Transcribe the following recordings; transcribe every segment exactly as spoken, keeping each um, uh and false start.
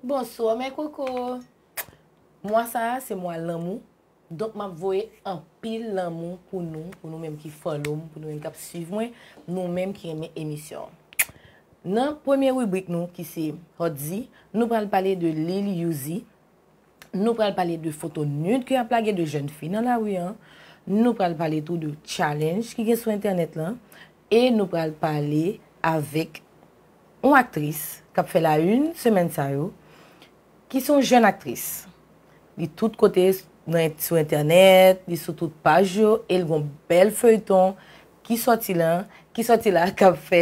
Bonswa, mes cocos. Mwa sa a, se mwa lanmou. Donk, m ap voye anpil lanmou pou nou, pou nou menm ki follow m, pou nou menm k ap swiv mwen, nou menm ki renmen emisyon an. Nan premye ribrik nou, ki se Hot Zi, nou pral pale de Lil Uzi. Nou pral pale de foto nude ke y ap lage de jèn fi nan lari an. Nou pral pale tou de challenge ki gen sou entènèt lan. E nou pral pale avèk yon aktris k ap fè la une semèn sa yo, ki se yon jèn aktris. Li tout kote nan, sou entènèt, li sou tout paj yo, e l gon bèl feyton ki sòti la, ki sòti la, k ap fè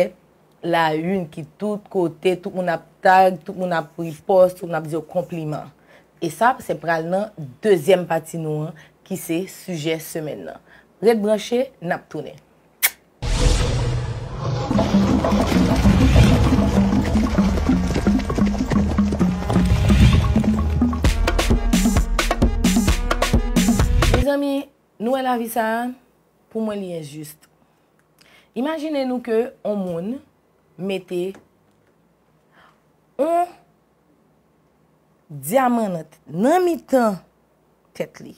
la une, ki tout kote, tout moun ap tag, tout moun ap repost, tout moun ap di yo konpliman. E sa, se pral nan dezyèm pati nou an, ki se sijè semèn nan. Ret branche, n ap tounen. Mezanmi, nou wè lavi sa a, pou mwen li enjis. Imajine nou ke yon moun mete yon dyaman nan, nan mitan tèt li.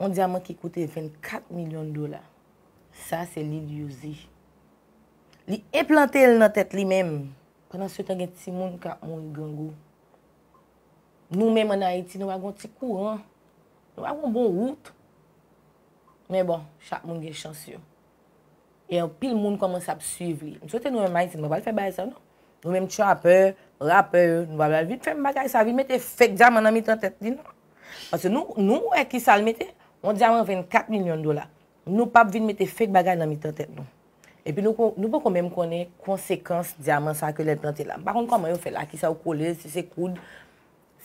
Yon dyaman ki koute vennkat milyon dola. Sa se Lil Uzi. Li enplante l nan tèt li menm. Pandan se tan gen timoun k ap mouri grangou. Nou menm ann Ayiti, nou pa gon ti kouran. Nou pa gon bon wout. Men bon, chak moun gen chans yo. E anpil moun kòmanse ap swiv li. M swete nou menm Ayiti, nou pa pral fè bagay sa non. Nou menm trapè, rapè yo, nou pa pral vin fè bagay sa, vin mete fake dyaman nan mitan tèt li non. Paske nou, nou wè kisa l mete. Yon dyaman vennkat milyon dola. Nou p ap vin mete fake bagay nan mitan tèt nou. Epi nou ko-, nou poko menm konnen konsekans dyaman sa ke l enplante la. M pa konn kòman yo fè l, a kisa yo kole l, si se koud,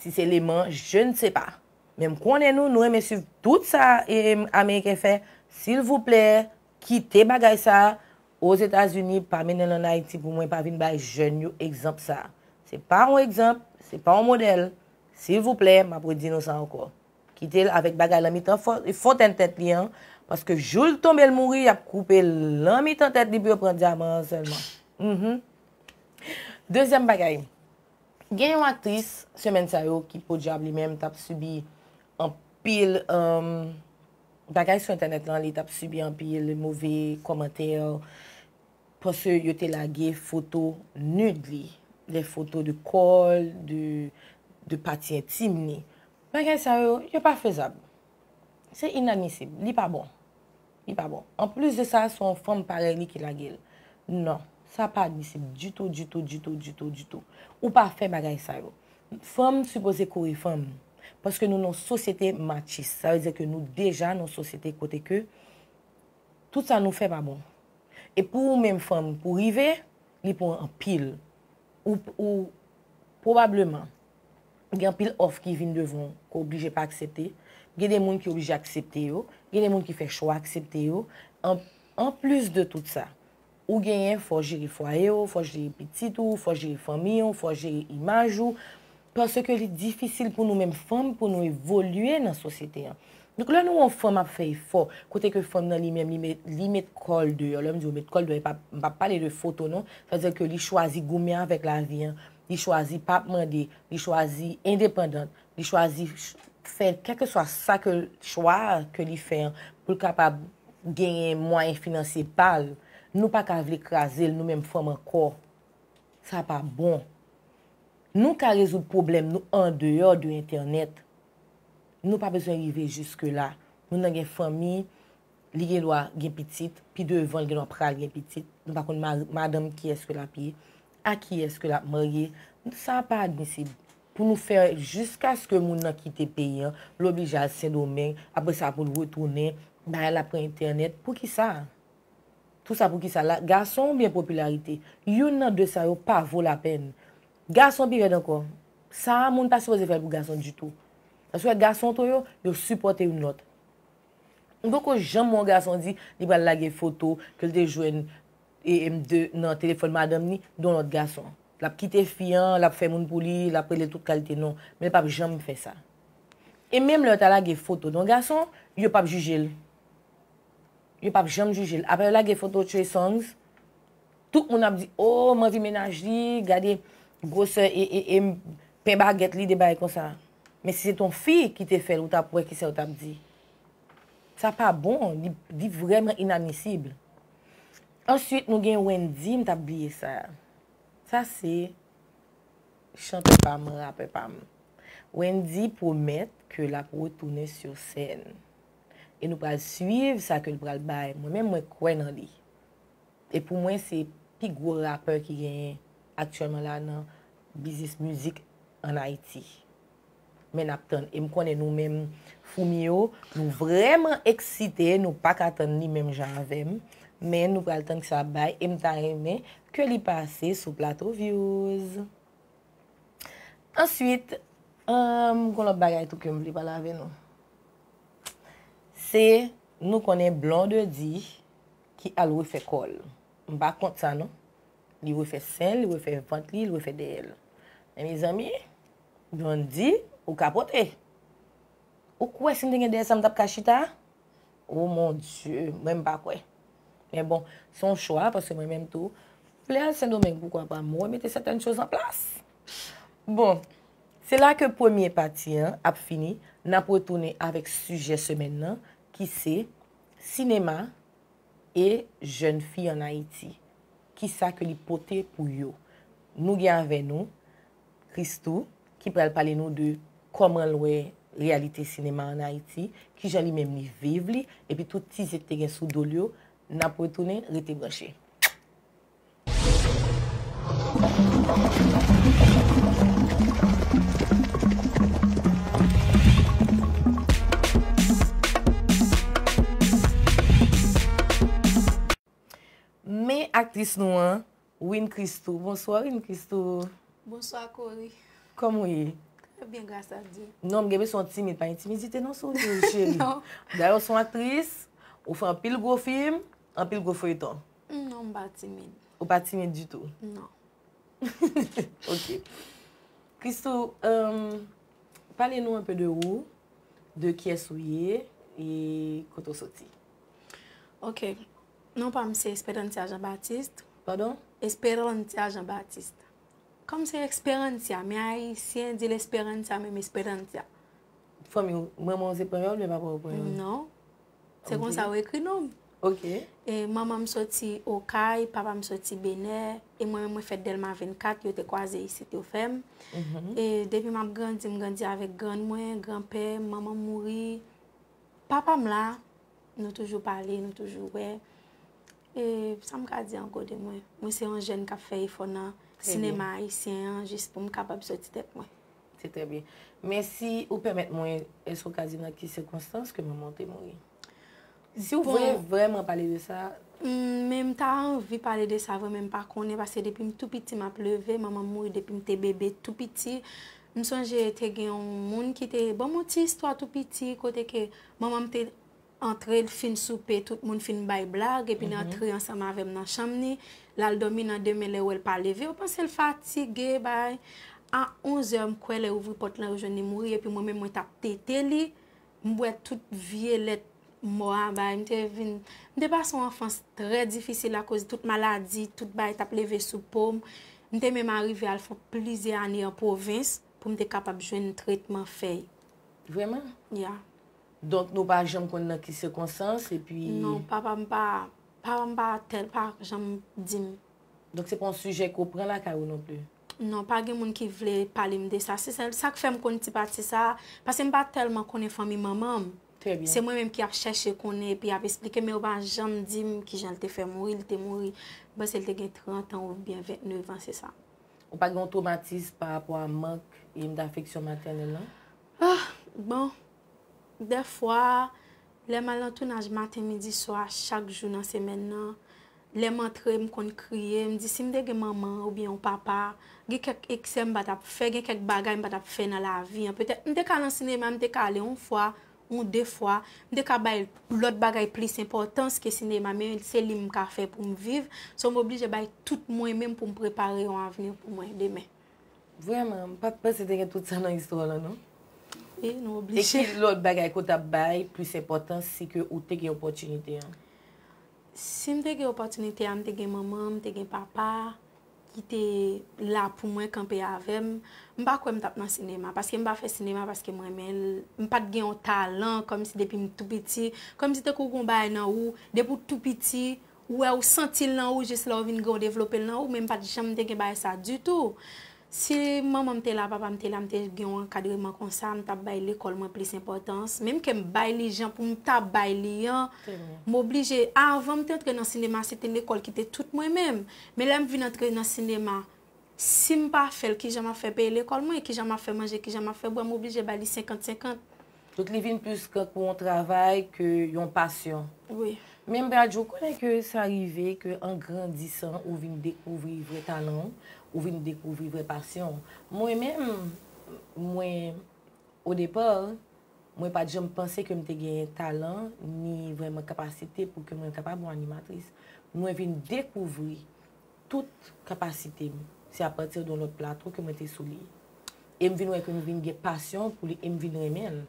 si se leman, je ne sais pas. Men m konnen nou, nou renmen swiv tout sa, e, Ameriken fè. Silvouplè, kite bagay sa. Ozetazini, pa mennen l ann Ayiti pou mwen, pa vin bay jèn yo egzanp sa. Se pa yon egzanp, se pa yon modèl. Silvouplè, m ap redi nou sa ankò. Kite l avèk bagay lan mitan fo-, fontèn tèt li an, paske jou l tonbe l mouri, y ap koupe l lan mitan tèt li pou yo pran dyaman an sèlman. Mhm. Dezyèm bagay, gen yon aktris, semèn sa yo, ki podyab li menm t ap sibi anpil, um, bagay sou entènèt lan, li t ap sibi anpil move kòmantè, paske yo te lage foto nude li, de foto de kò l, de, de pati entim li. Bagay sa yo, yo pa fezab. Se inadmisib. Li pa bon. Li pa bon. Anplis de sa, se yon fanm parèy li ki lage l. Non, sa pa admisib ditou, ditou, ditou, ditou, ditou. Ou pa fè bagay sa yo. Fanm sipoze kore fanm. Paske nou nan yon sosyete matchis. Sa vle di ke nou deja nan yon sosyete kote ke tout sa nou fè pa bon. E pou ou menm fanm, pou rive, li pran anpil. Ou, ou pwobableman gen anpil òf ki vin devan w ke w oblije pa aksepte. Gen de moun ki oblije aksepte yo. Gen de moun ki fè chwa aksepte yo. An, anplis de tout sa, ou genyen fò w jere fwaye w, fò w jere pitit ou, fò w jere fanmi w, fò w jere imaj ou. Paske li difisil pou nou menm fanm pou nou evolye nan sosyete an. Donk, lè nou wè yon fanm ap fè efò, kote ke fanm nan li menm, li met, li met kò l deyò. Lè m di w met kò l deyò, e pa, m pa pale de foto non. Sa vle di ke li chwazi goumen avèk lavi an. Li chwazi pa ap mande, li chwazi endepandant, li chwazi ch-, fè kèlkeswa sa ke chwa ke li fè an, pou l kapab genyen mwayen finansye pa l. Nou pa ka vle kraze l, nou menm fanm ankò. Sa pa bon. Nou ka rezoud pwoblèm nou andeyò de entènèt. Nou pa bezwen rive jiske la. Nou nan gen fanmi, li gen dwa gen pitit, pi devan li gen dwa pral gen pitit. Nou pa konn ma-, madanm kiyès ke l ap ye, a kiyès ke l ap marye. Sa pa admisib. Pou nou fè jiskaske moun nan kite peyi an, l oblije al Sendomeng, apre sa pou l retounen, bagay la pran entènèt. Poukisa? Tout sa poukisa? La, gason oubyen popilarite? Youn nan de sa yo pa vo lapèn. Gason pi rèd ankò. Sa a, moun pa sipoze fè l pou gason ditou. Paske gason tou yo, yo sipòte youn lòt. M poko janm wè yon gason di li pral lage foto ke l te jwenn, e, e, de, nan telefòn madanm li, de yon lòt gason. L ap kite fi an, l ap fè moun pou li, l ap rele tout kalite non. Men l p ap janm fè sa. E menm lè yo ta lage foto de yon gason, yo p ap jije l. Yo p ap janm jije l. Apre yo lage foto threesomes, tout moun ap di, "Oh, m anvi mennaj li, gade gwosè e, e, e, pen bagèt li, de bagay konsa. Men si se t on fi ki te fè l, ou t ap wè kisa yo t ap di. Sa pa bon, li, li vrèman inadmisib. Answit, nou gen Wendy, m t ap bliye sa. Sa se chantè pa m, rapè pa m. Wendy pwomèt ke l ap retounen sou sèn. E nou pral swiv sa ke l pral bay. Mwen menm, mwen kwè nan li. E pou mwen, se pi gwo rapè ki genyen aktyèlman la nan biznis mizik ann Ayiti. Men n ap tann. E m konnen nou menm, Foumi yo, nou vrèman eksite, nou pa ka tann li menm jan avè m. Men nou pral tann sa ap bay, e m ta renmen ke li pase sou plato Views. Answit, um, gon lòt bagay tou ke m vle pale avè nou. Se, nou konnen Blondedy ki al refè kò l. M pa kont sa non. Li refè sen l, li refè vant li, li refè dèyè l. Men mezanmi, Blondedy, ou kapote. Ou kwè si m te gen dèyè sa m t ap ka chita? Oh mon Dieu, mwen m pa kwè. Men bon, se yon chwa, paske mwen menm tou, vle al Sendomeng, poukwa pa, m remete sètèn choz an plas. Bon, se la ke premye pati an ap fini, n ap retounen avèk sijè semèn nan, ki se sinema e jèn fi ann Ayiti. Kisa ke li pote pou yo? Nou gen avè nou Christoo, ki pral pale nou de kòman l wè reyalite sinema ann Ayiti, kijan li menm li viv li, epi tout ti zye k te gen sou do l yo, n ap retounen, rete branche. Men aktris nou an, Win Christoo. Bonswa, Win Christoo. Bonswa, Cory. Kòman w ye? Trè byen, gras a Dye. Non, m gen enpresyon w timid. Pa gen timidite non sou ou, cheri. Non. Dayè, w se yon aktris, ou fè anpil gwo fim, anpil gwo feyton. Non, m pa timid. Ou pa timid ditou? Non. Ok. Christoo, euh, pale nou un peu de ou, de kiyès ou ye, e kote w soti. Ok. Non pa m se Esperantia Jean Baptiste. Padon? Esperantia Jean Baptiste. Kòm se Esperantia, men Ayisyen di l Esperantia, men m Esperantia. Fanmi w, manman w se panyòl, men papa w panyòl? Non. Se konsa yo ekri non m. Ok. E manman m soti Okay, papa m soti Benè, e mwen menm mwen fèt Dèlma vennkat, yo te kwaze isit, yo fè m. E depi m ap grandi, m grandi avèk grann mwen, granpè m, manman m mouri. Papa m la, nou toujou pale, nou toujou wè. E sa m ka di ankò de mwen? Mwen se yon jèn k ap fè efò nan sinema ayisyen an, jis pou m kapab soti tèt mwen. Se trè byen. Men si ou pèmèt mwen, èske w ka di nan ki sikonstans ke manman w te mouri? Si w vle vrèman pale de sa. Mm, men m ta anvi pale de sa vre, men m pa konnen, paske depi m tou piti m ap leve, manman m mouri depi m te bebe tou piti. M sonje te gen yon moun ki te ban m yon ti istwa tou piti, kote ke manman m te antre, l fin soupe, tout moun fin bay blag, epi l antre ansanm avè m nan chanm ni. L al dòmi nan demen, lè w wè l pa leve, ou panse l fatige, bay. A onzè, m kwè lè yo ouvri pòt lan, yo jwenn li mouri, epi mwen menm, mwen t ap tete li. M bwè tout vye lèt mò a, bay. M te vin, m te pase yon anfans trè difisil akoz tout maladi, tout bagay t ap leve sou po m. M te menm arive al fè plizyè ane an pwovens pou m te kapab jwenn tretman fè. Vrèman? Ya. Donk, nou pa janm konn nan ki sikonstans, epi... Non, papa m pa, papa m pa tèl, pa janm di m. Donk, se pa yon sijè ke w pran lakay ou non plis? Non, pa gen moun ki vle pale m de sa. Se sa, sa k fè m konn ti pati sa a, paske m pa tèlman konnen fanmi manman m. Trè byen. Se mwen menm ki ap chèche konnen, epi ap esplike, men yo pa janm di m kijan l te fè mouri, li te mouri. M panse l te gen trant an oubyen vennèf an, se sa. Ou pa gen yon twomatis pa rapò a mank, e, afeksyon matènèl lan? Ah, bon. Dèfwa, lè m al nan tounaj maten, midi, swa, chak jou nan semèn nan, lè m antre, m konn kriye, m di si m te gen manman oubyen yon papa, gen kèk eksè m pa t ap fè, gen kèk bagay m pa t ap fè nan lavi an. Petèt, m te ka nan sinema, m te ka ale yon fwa, yon de fwa, m te ka bay lòt bagay plis enpòtans ke sinema, men se li m ka fè pou m viv. So, m oblije bay tout mwen menm pou m prepare yon avni pou mwen demen. Vrèman, m pa t panse te gen tout sa nan istwa w lan, non. Wi, nou oblije. E ki lòt bagay ke w t ap bay plis enpòtans si ke ou te gen opòtinite an? Si m te gen opòtinite a, m te gen manman, m te gen papa, ki te la pou mwen, kanpe avè m, m pa kwè m t ap nan sinema. Paske m pa fè sinema paske m renmen l. M pa t gen yon talan, kòmsi depi m tou piti, kòmsi tankou gon bagay nan ou, depi w tou piti, ou wè ou santi l nan ou, jis lè w vin gran, w devlope l nan ou, men m pa t janm te gen bagay sa ditou. Si manman m te la, papa m te la, m te gen yon ankadreman konsa, m t ap bay lekòl mwen plis enpòtans. Menm ke m bay li jan pou m ta bay li an, m oblije, avan m te antre nan sinema, se te lekòl ki te tout mwen menm. Men lè m vin antre nan sinema, si m pa fè l, kijan m ap fè peye lekòl mwen, kijan m ap fè manje, kijan m ap fè bwè, m oblije bay li senkant senkant. Donk, li vin plis kankou yon travay ke yon pasyon. Wi. Men m pral di w, ou konnen ke sa rive ke an grandisan, ou vin dekouvri vrè talan w, ou vin dekouvri vrè pasyon w. Mwen menm, mwen, o depa, mwen pa t janm panse ke m te genyen talan, ni vrèman kapasite pou ke mwen kapab yon animatris. Mwen vin dekouvri tout kapasite m. Se apati de yon lòt plato ke mwen te sou li. E m vin wè ke m vin gen pasyon pou li e m vin renmen l.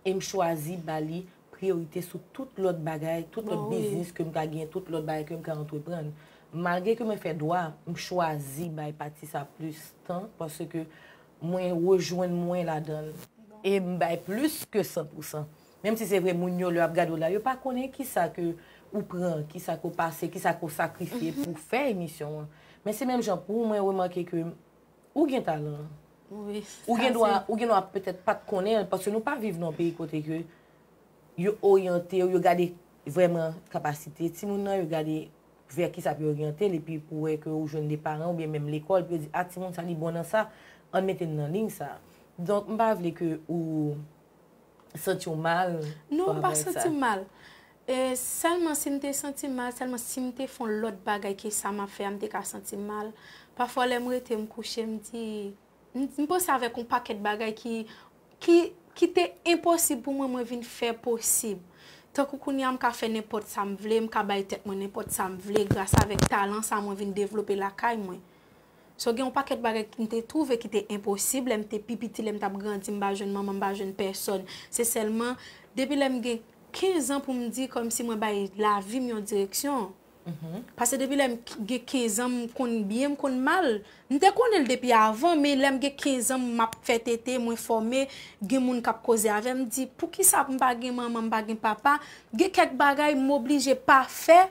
E m chwazi ba li priyorite sou tout lòt bagay, tout lòt biznis ke m ka genyen, tout lòt bagay ke m ka antreprann. Malgre ke mwen fè dwa, m chwazi bay pati sa plis tan paske mwen rejwenn mwen ladan l. E m bay plis ke san pou san. Menm si se vre moun yo lè y ap gade w la, yo pa konnen kisa ke ou pran, kisa ke w pase, kisa ke w sakrifye pou fè emisyon an. Men se menm jan pou ou, mwen remake ke ou gen talan. Ou gen dwa, ou gen dwa petèt pa t konnen l, paske nou pa viv nan yon peyi kote ke yo oryante w, yo gade vrèman kapasite timoun nan, yo gade vè kisa pou yo oryante l, epi pou wè ke ou jwenn de paran oubyen menm lekòl, pou yo di, a, timoun sa, li bon nan sa, ann mete l nan liy sa. Donk, m pa vle ke ou santi w mal. Non, m pa santi m mal. E sèlman si m te santi m mal, sèlman si m te fè yon lòt bagay ke sa m ap fè a, m te ka santi m mal. Pafwa, lè m rete, m kouche, m di, m, m panse avèk yon pakèt bagay ki, ki, ki te enposib pou mwen, mwen vin fè posib. Tankou kounye a, m ka fè nenpòt sa m vle, m ka bay tèt mwen nenpòt sa m vle, gras avèk talan sa mwen vin devlope lakay mwen. So, gen yon pakèt bagay m te twouve ki te enposib lè m te pi piti, lè m t ap grandi, m pa jwenn manman, m pa jwenn pèsòn. Se sèlman depi lè m gen kenz an pou m di kòmsi mwen bay lavi m yon direksyon. Paske depi lè m gen kenz an, m konn byen, m konn mal. M te konnen l depi avan, men lè m gen kenz an, m ap fè tete, mwen fòme, gen moun k ap koze avè m, m di, poukisa m pa gen manman, m pa gen papa? Gen kèk bagay m oblije pa fè,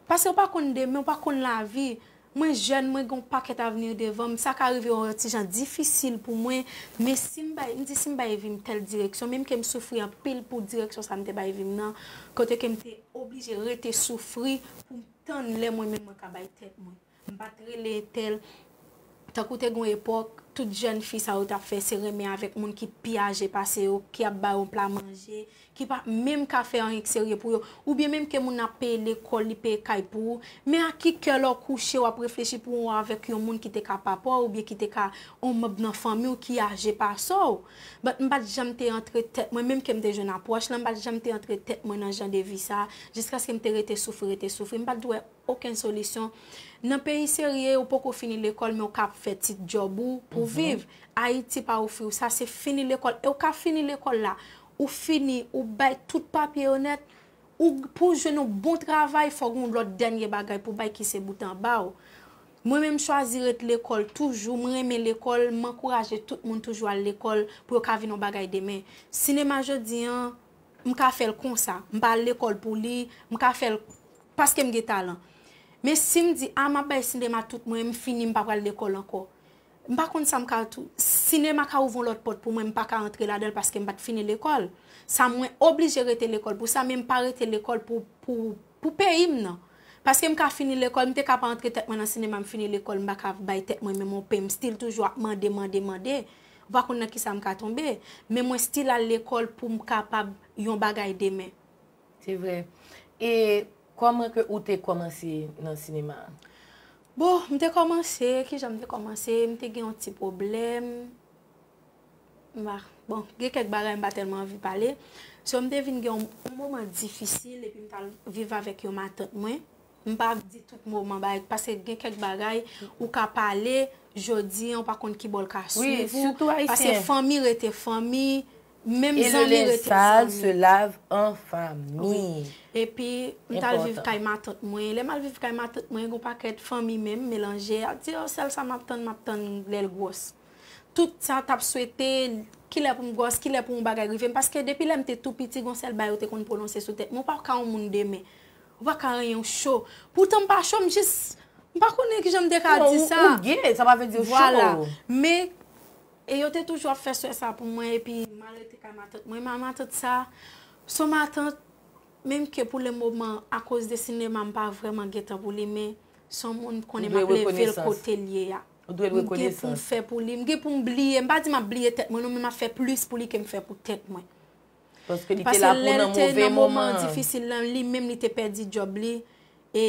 paske w pa konn demen, w pa konn lavi. Mwen jèn, mwen gen yon pakèt avni devan m. Sa ka rive yon ti jan difisil pou mwen, men si m bay, m di si m bay vi m tèl direksyon, menm ke m soufri anpil pou direksyon sa m te bay vi m nan, kote ke m te oblije rete soufri pou m tann lè mwen menm mwen ka bay tèt mwen. M pa t rele entèl. Tankou te gen yon epòk, tout jèn fi sa yo t ap fè se renmen avèk moun ki pi aje pase yo, ki ap ba yo yon pla manje, ki pa menm ka fè anyen k serye pou yo, oubyen menm ke moun nan ap peye lekòl, li peye kay pou ou, men a ki kè lè w kouche w ap reflechi pou w avèk yon moun ki te ka papa w oubyen ki te ka yon manm nan fanmi w ki aje pase w? But m pa t janm te antre tèt mwen, menm ke m te jwenn apwòch lan, m pa t janm te antre tèt mwen nan jan de vi sa, jiskaske m te rete soufri, rete soufri, m pa t wè okenn solisyon. Nan peyi serye, ou poko fini lekòl, men ou ka ap fè ti djòb ou pou viv. Ayiti pa ofri w sa, se fini lekòl. E ou ka fini lekòl la, ou fini, ou bay tout papye yo nèt, ou, pou w jwenn yon bon travay, fò w gen yon lòt dènye bagay pou w bay ki se bout anba w. Mwen menm, m chwazi ret lekòl toujou, mwen renmen lekòl, m ankouraje tout moun toujou al lekòl pou yo ka vin yon bagay demen. Sinema jodi an, m ka fè l konsa, m pa al lekòl pou li, m ka fè l paske m gen talan. Men si m di, a, m ap bay sinema tout mwen, m fini, m pa pral lekòl ankò. M pa konn sa m ka tou. Sinema ka ouvri yon lòt pòt pou mwen, m pa ka antre ladan l paske m pa t fini lekòl. Sa mwen oblije rete lekòl pou sa, men m pa rete lekòl pou, pou, pou peyi m nan. Paske m ka fini lekòl, m te ka pa antre tèt mwen nan sinema, m fini lekòl, m pa ka bay tèt mwen menm yon pen, m still toujou ap mande, mande, mande. Ou pa konn nan kisa m ka tonbe. Men mwen still al lekòl pou m kapab yon bagay demen. Se vre. E kòman ke ou te kòmanse nan sinema a? Bon, m te kòmanse, kijan m te kòmanse, m te gen yon ti pwoblèm. M pa, bon, gen kèk bagay m pa tèlman anvi pale. So, m te vin gen yon, yon moman difisil epi m t al viv avèk yon matant mwen. M pa ap di tout moman bagay, paske gen kèk bagay ou ka pale jodi an, ou pa konn ki bò l ka swiv ou. Paske fanmi rete fanmi, Menm Et le zanmi linge rete sale zanmi. Se lave en famille. Epi, m t al viv Enpòtan. Kay matant mwen. Lè m al viv kay matant mwen, gon pakèt fanmi menm melanje. Y ap di, oh, sèl sa m ap tann, m ap tann lè l gwòs. Tout sa t ap swete, kilè pou m gwòs, kilè pou yon bagay rive m. Paske depi lè m te tou piti, gon sèl bagay yo te konn pwononse sou tèt mwen. Ou pa ka yon moun demen. Ou pa ka anyen, ou cho. Poutan m pa cho, m jis, m pa konnen kijan m te ka Non, di ou, sa. Ou gay, sa pa vle di ou Vwala. Cho. Men, e yo te toujou ap fè swè sa pou mwen, epi m al rete kay matant mwen. Ma matant sa, son matant, menm ke pou le moman, akoz de sinema, m pa vrèman gen tan pou li, men son moun konnen Ou dwe m ap leve l rekonesans. Kote l ye a. Ou dwe M gen pou m rekonesans. Fè pou li, m gen pou m bliye, m pa di m ap bliye tèt mwen, non, men m ap fè plis pou li ke m fè pou tèt mwen. Paske li te Paske la pou lè l nan te move nan moman moman. Difisil lan, li menm li te pèdi djòb li. E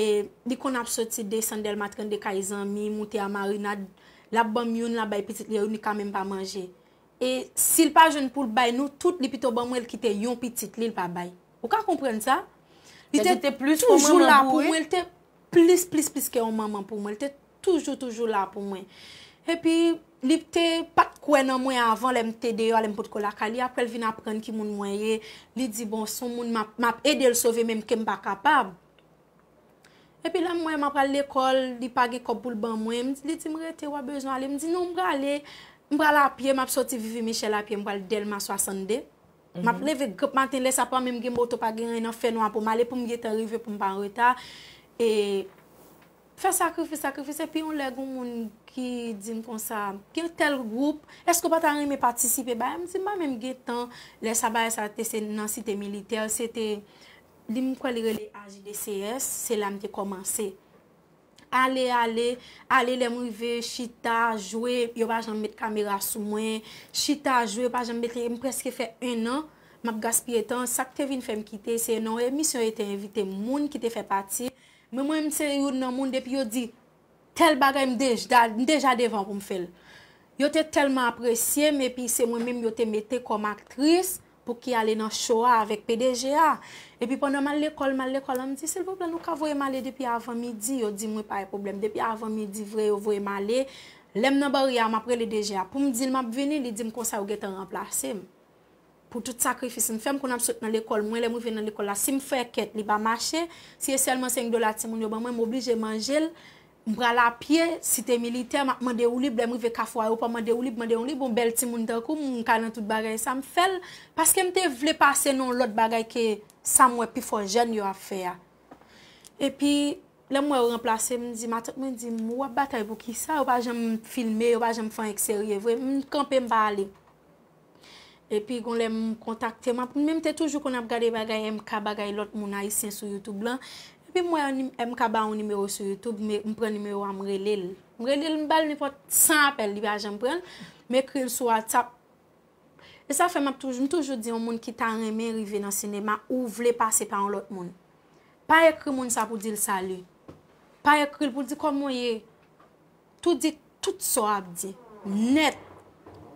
li konn ap soti desann Dèlma trannde kay zanmi, moute a Marinad, l ap ban m youn, l ap bay pitit li, youn li ka menm pa manje. E si l pa jwenn pou l bay nou tout, li pito ban mwen, l kite yon pitit li, l pa bay. Ou ka konprann sa? Li Sa te di te plis yon toujou manman la pou pou ou, wi. Mwen, li te plis, plis, plis ke yon manman pou mwen. Li te toujou, toujou la pou mwen. Epi, li te pa t kwè nan mwen avan, lè m te deyò, lè m potko lakay li. Apre, l vin aprann ki moun mwen ye. Li di, bon, se yon moun m ap, m ap ede l sove, menm ke m pa kapab. Epi, lè m wè m ap al lekòl, li pa gen kòb pou l ban mwen. M di, li di m rete, w a bezwen ale. M di, non, m prale. M pral apye, m ap soti Vivi Michel apye, m pral Dèlma swasannde. M ap leve granp maten, lè sa pa menm gen moto, pa gen anyen nan fènwa pou m ale, pou m gentan rive, pou m pa an reta. E fè sakrifis, sakrifis, epi yon lè gen moun ki di m konsa, gen tèl gwoup, èske w pa ta renmen patisipe? Bagay, m di, m pa menm gen tan, lè sa bagay sa te se nan Site Militè, se te, li m kwè li rele A J D C S, se la m te kòmanse. Ale, ale, ale, lè m rive, chita, jwe, yo pa janm met kamera sou mwen, chita, jwe, yo pa janm mete, m prèske fè en an, m ap gaspiye tan, sa k te vin fè m kite, se nan yon emisyon yo te envite moun ki te fè pati, men mwen, m se youn nan moun, depi yo di, tèl bagay, m deja, m deja devan pou m fè l. Yo te tèlman apresye m, epi se mwen menm yo te mete kòm aktris pou ki ale nan show a avèk P D G a. Epi pandan m al lekòl, m al lekòl, m di, silvouplè, nou ka voye m ale depi avan midi? Yo di mwen pa gen pwoblèm. Depi avan midi vre, yo voye m ale. Lè m nan baryè a, m ap rele D G a. Pou m di l m ap vini, li di m konsa yo gentan ranplase m. Pou tout sakrifis m fè, m konn ap sot nan lekòl mwen, lè m rive nan lekòl la, si m fè kèt, li pa mache, si e sèlman senk dola timoun yo ban mwen, m oblije manje l, m pral apye, Site Militè, m ap mande woulib, lè m rive Kafou Ayewopò, mande woulib, mande woulib, yon bèl timoun tankou m, m ka nan tout bagay sa, m fè l, paske m te vle pase nan yon lòt bagay ke sa m wè pifò jèn yo ap fè a. Epi, lè m wè yo ranplase m, m di, matant mwen di m, w ap batay pou kisa? Yo pa janm filme, yo pa janm fè anyen k serye vre, m kanpe, m pa ale. Epi gon lè m kontakte, m ap, men m te toujou konn ap gade bagay M K, bagay lòt moun ayisyen sou YouTube lan. Epi m wè M K ba yon nimewo sou YouTube, m pran nimewo a, m rele l. M rele l, m ba l nenpòt san apèl, li pa janm pran l. M ekri l sou WhatsApp. E sa fè m ap toujou, m toujou di yon moun ki ta renmen rive nan sinema, ou vle pase pa yon lòt moun. Pa ekri moun sa pou di l sali. Pa ekri l pou di kòman w ye. Tou di tout sa w ap di. Nèt.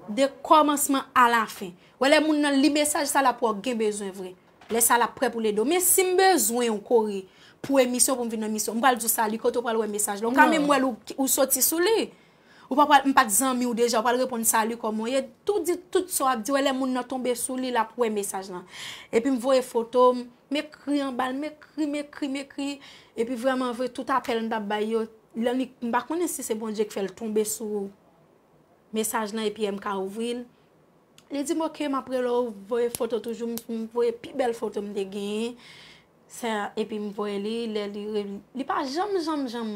De kòmansman a la fen. Wè lè moun nan li mesaj sa la pou w gen bezwen vre. Lè sa la prè pou l ede w. Men si m bezwen w Corey pou emisyon, pou m vin nan emisyon, m pral di w sali, kote w pral wè mesaj la. Ou ka menm wè l ou, ou soti sou li. Ou pa pral, m pa t zanmi w deja, ou pral reponn sali kòman w ye. Tou di tout sa w ap di, wè lè moun nan tonbe sou li, l ap wè mesaj lan. Epi m voye foto, m ekri anba l, m ekri, m ekri, m ekri. Epi vrèman vre, tout apèl m t ap bay yo, lè li, m pa konnen si se Bondye k fè l tonbe sou mesaj lan epi M K ouvri l. Li di m, oke, m ap rele w, voye foto toujou, m, m voye pi bèl foto m te genyen. Sa, epi m voye li, lè li, li pa janm, janm, janm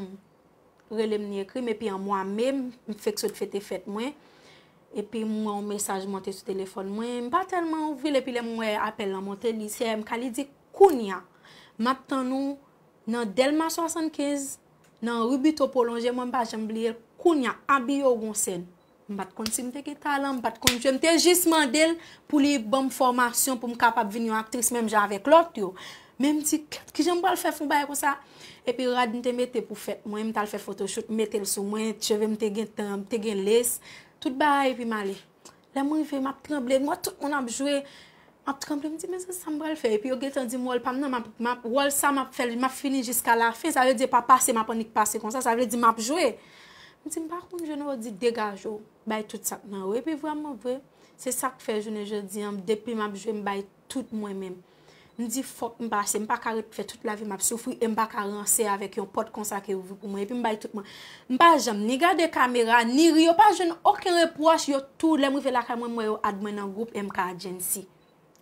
rele m ni ekri m, epi an mwa me, m fèk sot fete fèt mwen. Epi m wè yon mesaj monte sou telefòn mwen. M pa tèlman ouvri l, epi lè m wè apèl lan monte, li se M K, li di, kounya, m ap tann ou nan Dèlma swasannkenz, nan ri Bito Pwolonje, mwen m pa janm bliye l, kounya, abiye w gon sèn. M pa t konn si m te gen talan, m pa t konn jwe, m te jis mande l pou li ban m fòmasyon pou m kapab vin yon aktris menm jan avèk lòt yo. Men m di, kèt, kijan m pral fè fè yon bagay konsa? Epi rad m te mete pou fèt mwen, m t al fè photoshoot, m mete l sou mwen, cheve m te gen tan, m te gen lace, tout bagay, epi m ale. Lè m rive, m ap tranble, m wè tout moun ap jwe, m ap tranble, m di, men se sa m pral fè? Epi yo gentan di m wòl pa m nan, m ap, m ap, wòl sa m ap fè l, m ap fini jiska lafen, sa vle di pa pase, m ap annik pase konsa, sa vle di m ap jwe. M di, m pa konn jwe non, yo di, degaje w, bay tout sa k nan ou. Epi vrèman vre, Se sa k fè jounen jodi an, depi m ap jwe, m bay tout mwen menm. M di fòk m pase, m pa ka ret fè tout lavi m ap soufri e m pa ka ranse avèk yon pòt konsa ke ouvri pou mwen. Epi m bay tout mwen. M pa janm ni gade kamera, ni ri, yo pa jwenn okenn repwòch, yo tou, lè m rive lakay mwen, m wè yo add mwen nan gwoup M K Agency.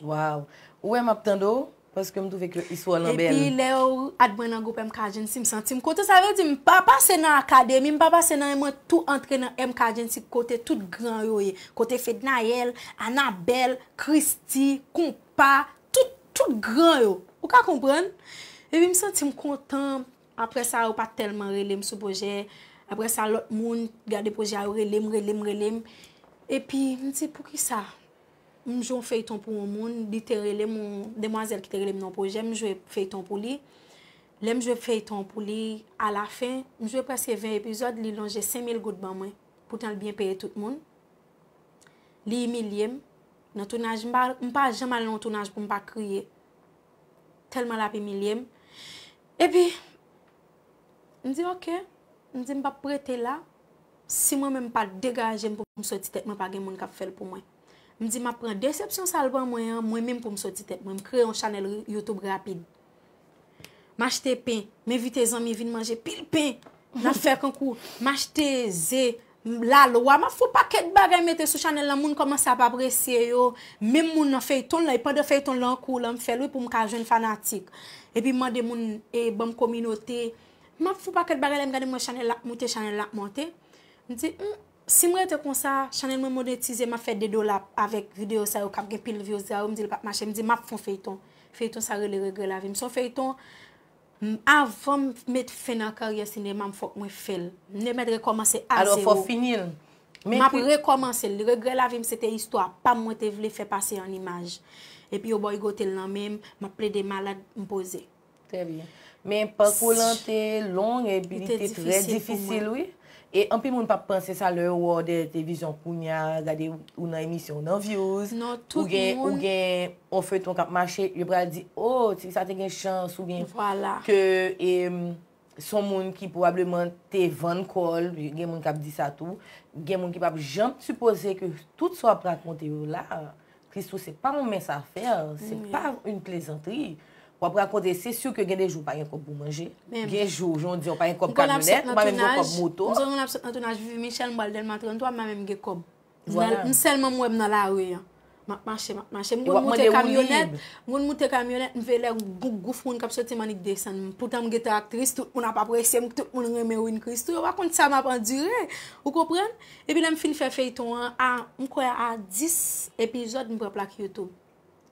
Waw. Ou wè m ap tande w, paske m twouve ke istwa w lan bèl. Epi lè yo add mwen nan gwoup M K Agency, m santi m kontan. Sa vle di m pa pase nan akademi, m pa pase nan, mwen tou antre nan M K Agency kote tout gran yo ye. Kote Fednaelle, Anabelle, Christie, Konpa, tout, tout gran yo. Ou ka konprann? Epi m santi m kontan. Apre sa, yo pa t tèlman rele m sou pwojè. Apre sa, lòt moun gade pwojè a, yo rele m, rele m, rele m. Epi, m di, poukisa? M jwe yon feyton pou yon moun, li te rele m, yon demwazèl ki te rele m nan yon pwojè, m jwe feyton pou li. Lè m jwe feyton pou li, alafen, m jwe prèske ven epizòd, li lonje senk mil goud ban mwen. Poutan, l byen peye tout moun. Li imilye m. Nan tounaj, m pa, m pa janm al nan yon tounaj pou m pa kriye. Tèlman l ap imilye m. Epi, m di, oke. M di, m p ap rete la. Si mwen menm m pa degaje m pou m soti tèt mwen, pa gen moun k ap fè l pou mwen. M di, m ap pran desepsyon sa l ban mwen an, mwen menm pou m soti tèt mwen. M kreye yon chanèl YouTube rapid. M achte pen, m envite zanmi vin manje pil pen. N ap fè kankou, m achte ze, lalwa, m ap fè yon pakèt bagay mete sou chanèl lan, moun kòmanse ap apresye yo. Menm moun nan feyton lan, e pandan feyton lan an kou lan, m fè l wi pou m ka jwenn fanatik. Epi m mande moun e ban m kominote. M ap fè yon pakèt bagay, lè m gade m wè chanèl la ap moute, chanèl la ap monte. M di, hmm, si m rete konsa, chanèl mwen monetize, m ap fè de dola avèk videyo sa yo k ap gen pil views sa yo, m di l p ap mache, m di m ap fè yon feyton. Feyton sa rele Regrè Lavi m. Se yon feyton, m, avan m met fen nan karyè sinema m, fòk mwen fè l. M te mèt rekòmanse a zewo. Alò, fò w fini l. M ap rekòmanse l. Regrè Lavi m, se te istwa pa m mwen te vle fè pase an imaj. Epi yo bòygote l nan men m, m ap plede malad, m poze. Trè byen. Men pakou w lan te long epi li te trè difisil, wi. E anpil moun p ap panse sa lè yo wè w dèyè televizyon kounye a, gade ou nan emisyon, ou nan Views, ou gen, ou gen yon feyton k ap mache, yo pral di, o, ti fi sa te gen chans, ou gen ke, e, s on moun ki pwobableman te vann kò l, gen moun k ap di sa tou, gen moun ki p ap janm sipoze ke tout sa w ap rakonte yo la, Christoo, se pa yon mens afè, se pa yon plezantri. W ap rakonte, se si ke gen de jou w pa gen kòb pou manje, gen jou, jan w di, w pa gen kòb kamyonèt, ou pa menm gen kòb moto. M sonje lè m ap sot nan tounaj Vivi Michel, m pral Dèlma trannntwa, m pa menm gen kòb. M sèlman m wè m nan lari an. M ap mache, m ap mache. M konn moute kamyonèt, m konn moute kamyonèt, m veye lè gou-, gouf moun k ap soti m annik desann. Poutan m gentan aktris, tout moun ap apresye m, tout moun renmen Win Christoo. Yo pa konn sa m ap andire. Ou konprann? Epi lè m fin fè feyton an, a, m kwè a dis epizòd, m pran plak YouTube.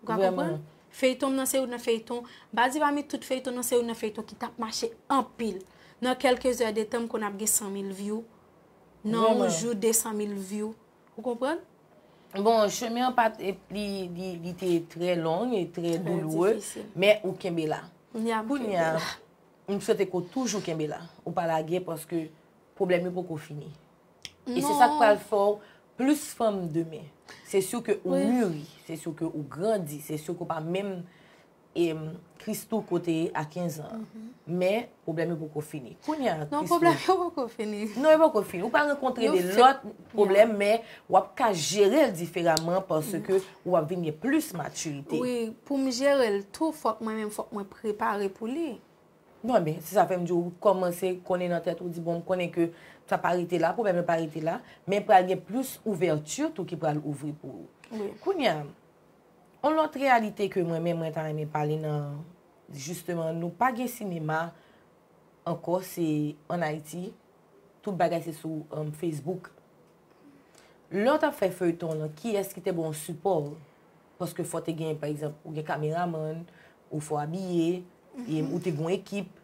Ou ka konprann? Feyton m nan se youn nan feyton, m pa di pami tout feyton nan se youn nan feyton ki t ap mache anpil. Nan kèlke zè de tan, m konn ap gen san mil view. Nan yon jou, de san mil view. Ou konprann? Bon, chemen an pa t, li, li, li te trè long e trè douloure, men ou kenbe la. Kounye a, m swete ke w toujou kenbe la. Ou pa lage paske pwoblèm yo poko fini. E se sa k pral fè w plis fanm demen. Se si ke ou miri, se si ke ou grandi, se si ke w pa menm, e, Christoo ke w te ye a kenz an. Men, pwoblèm yo poko fini. Kounye a, Christoo. Non, pwoblèm yo poko fini. Non, yo poko fini. Ou pral rankontre de lòt pwoblèm, men w ap ka jere l diferaman paske w ap vin gen plis matirite. Wi, pou m jere l tou, fòk mwen menm, fòk mwen prepare pou li. Non, men, se sa fè m di w, ou kòmanse konnen nan tèt ou, di, bon, m konnen ke sa pa rete la, pwoblèm nan pa rete la, men pral gen plis ouvèti tou ki pral ouvri pou ou. Wi. Kounye a, yon lòt reyalite ke mwen menm, mwen ta renmen pale nan, jisteman, nou pa gen sinema ankò, se ann Ayiti, tout bagay se sou, um, Facebook. Lè w t ap fè feyton w lan, kiyès ki te ba w sipò? Paske fò te gen, pa egzanp, ou gen kameramann, ou fò abiye, e ou te gen yon ekip.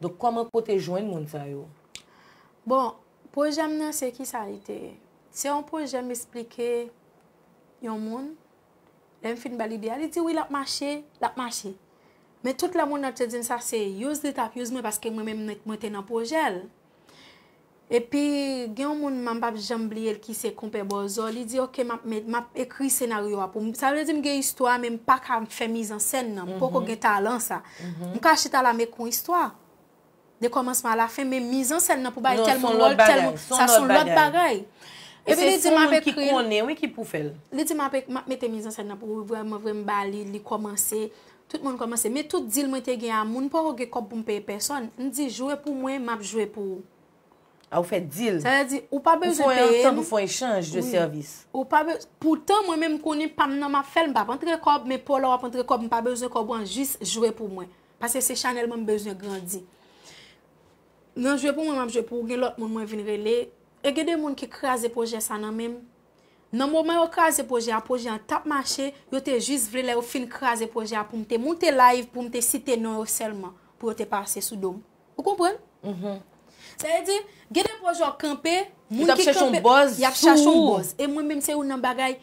Donk, kòman ke w te jwenn moun sa yo? Bon, pwojè m nan, se kisa li te ye? Se yon pwojè m esplike yon moun. Lè m fin ba l ide a, li di, wi, l ap mache, l ap mache. Men tout lè moun nan te di m sa, se use li t ap use mwen, paske mwen menm nèt mwen te nan pwojè l. Epi, gen yon moun, m p ap janm bliye l, ki se Konpè Bòzò. Li di, oke, m ap met, m ap ekri senaryo a pou m. Sa vle di m gen istwa, men m pa ka fè mizansèn nan. M poko gen talan sa. M ka chita la, m ekri yon istwa. De kòmansman a la fen, men mizansèn nan pou bay tèl moun wòl, tèl moun, sa se yon lòt bagay. E Epi se li di sou m ap moun ki ekri l. Konnen, wi, ki pou fè l. Li di m ap, m ap mete mizansen nan pou ou, vrèman, vrèman, m ba li, li kòmanse. Tout moun kòmanse. Men tout deal mwen te gen a moun, m poko gen kòb pou m peye pèsòn. M di, jwe pou mwen, m ap jwe pou ou. A ou fè deal. Sa vle di, ou pa Ou bezwen fè yon peye antant, m. Ou fè yon echanj de Wi. Sèvis. Ou pa be- Poutan, mwen menm konnen pa m nan m ap fè l, m p ap antre kòb, men pou lè w ap antre kòb, m pa bezwen kòb ou an, jis jwe pou mwen. Paske se chanèl mwen m bezwen grandi. Nan jwe pou mwen, m ap jwe pou ou, gen lòt moun mwen vin rele. E gen de moun ki kraze pwojè sa nan men m. Nan moman yo kraze pwojè a, pwojè an t ap mache, yo te jis vle lè yo fin kraze pwojè a pou m te moute live, pou m te site non yo sèlman, pou yo te pase sou do m. Ou konprann? Sa vle di, gen de pwojè w kanpe, moun t ap ki chache yon kanpe, buzz y ap sou chache yon ou. Buzz. E mwen menm se youn nan bagay,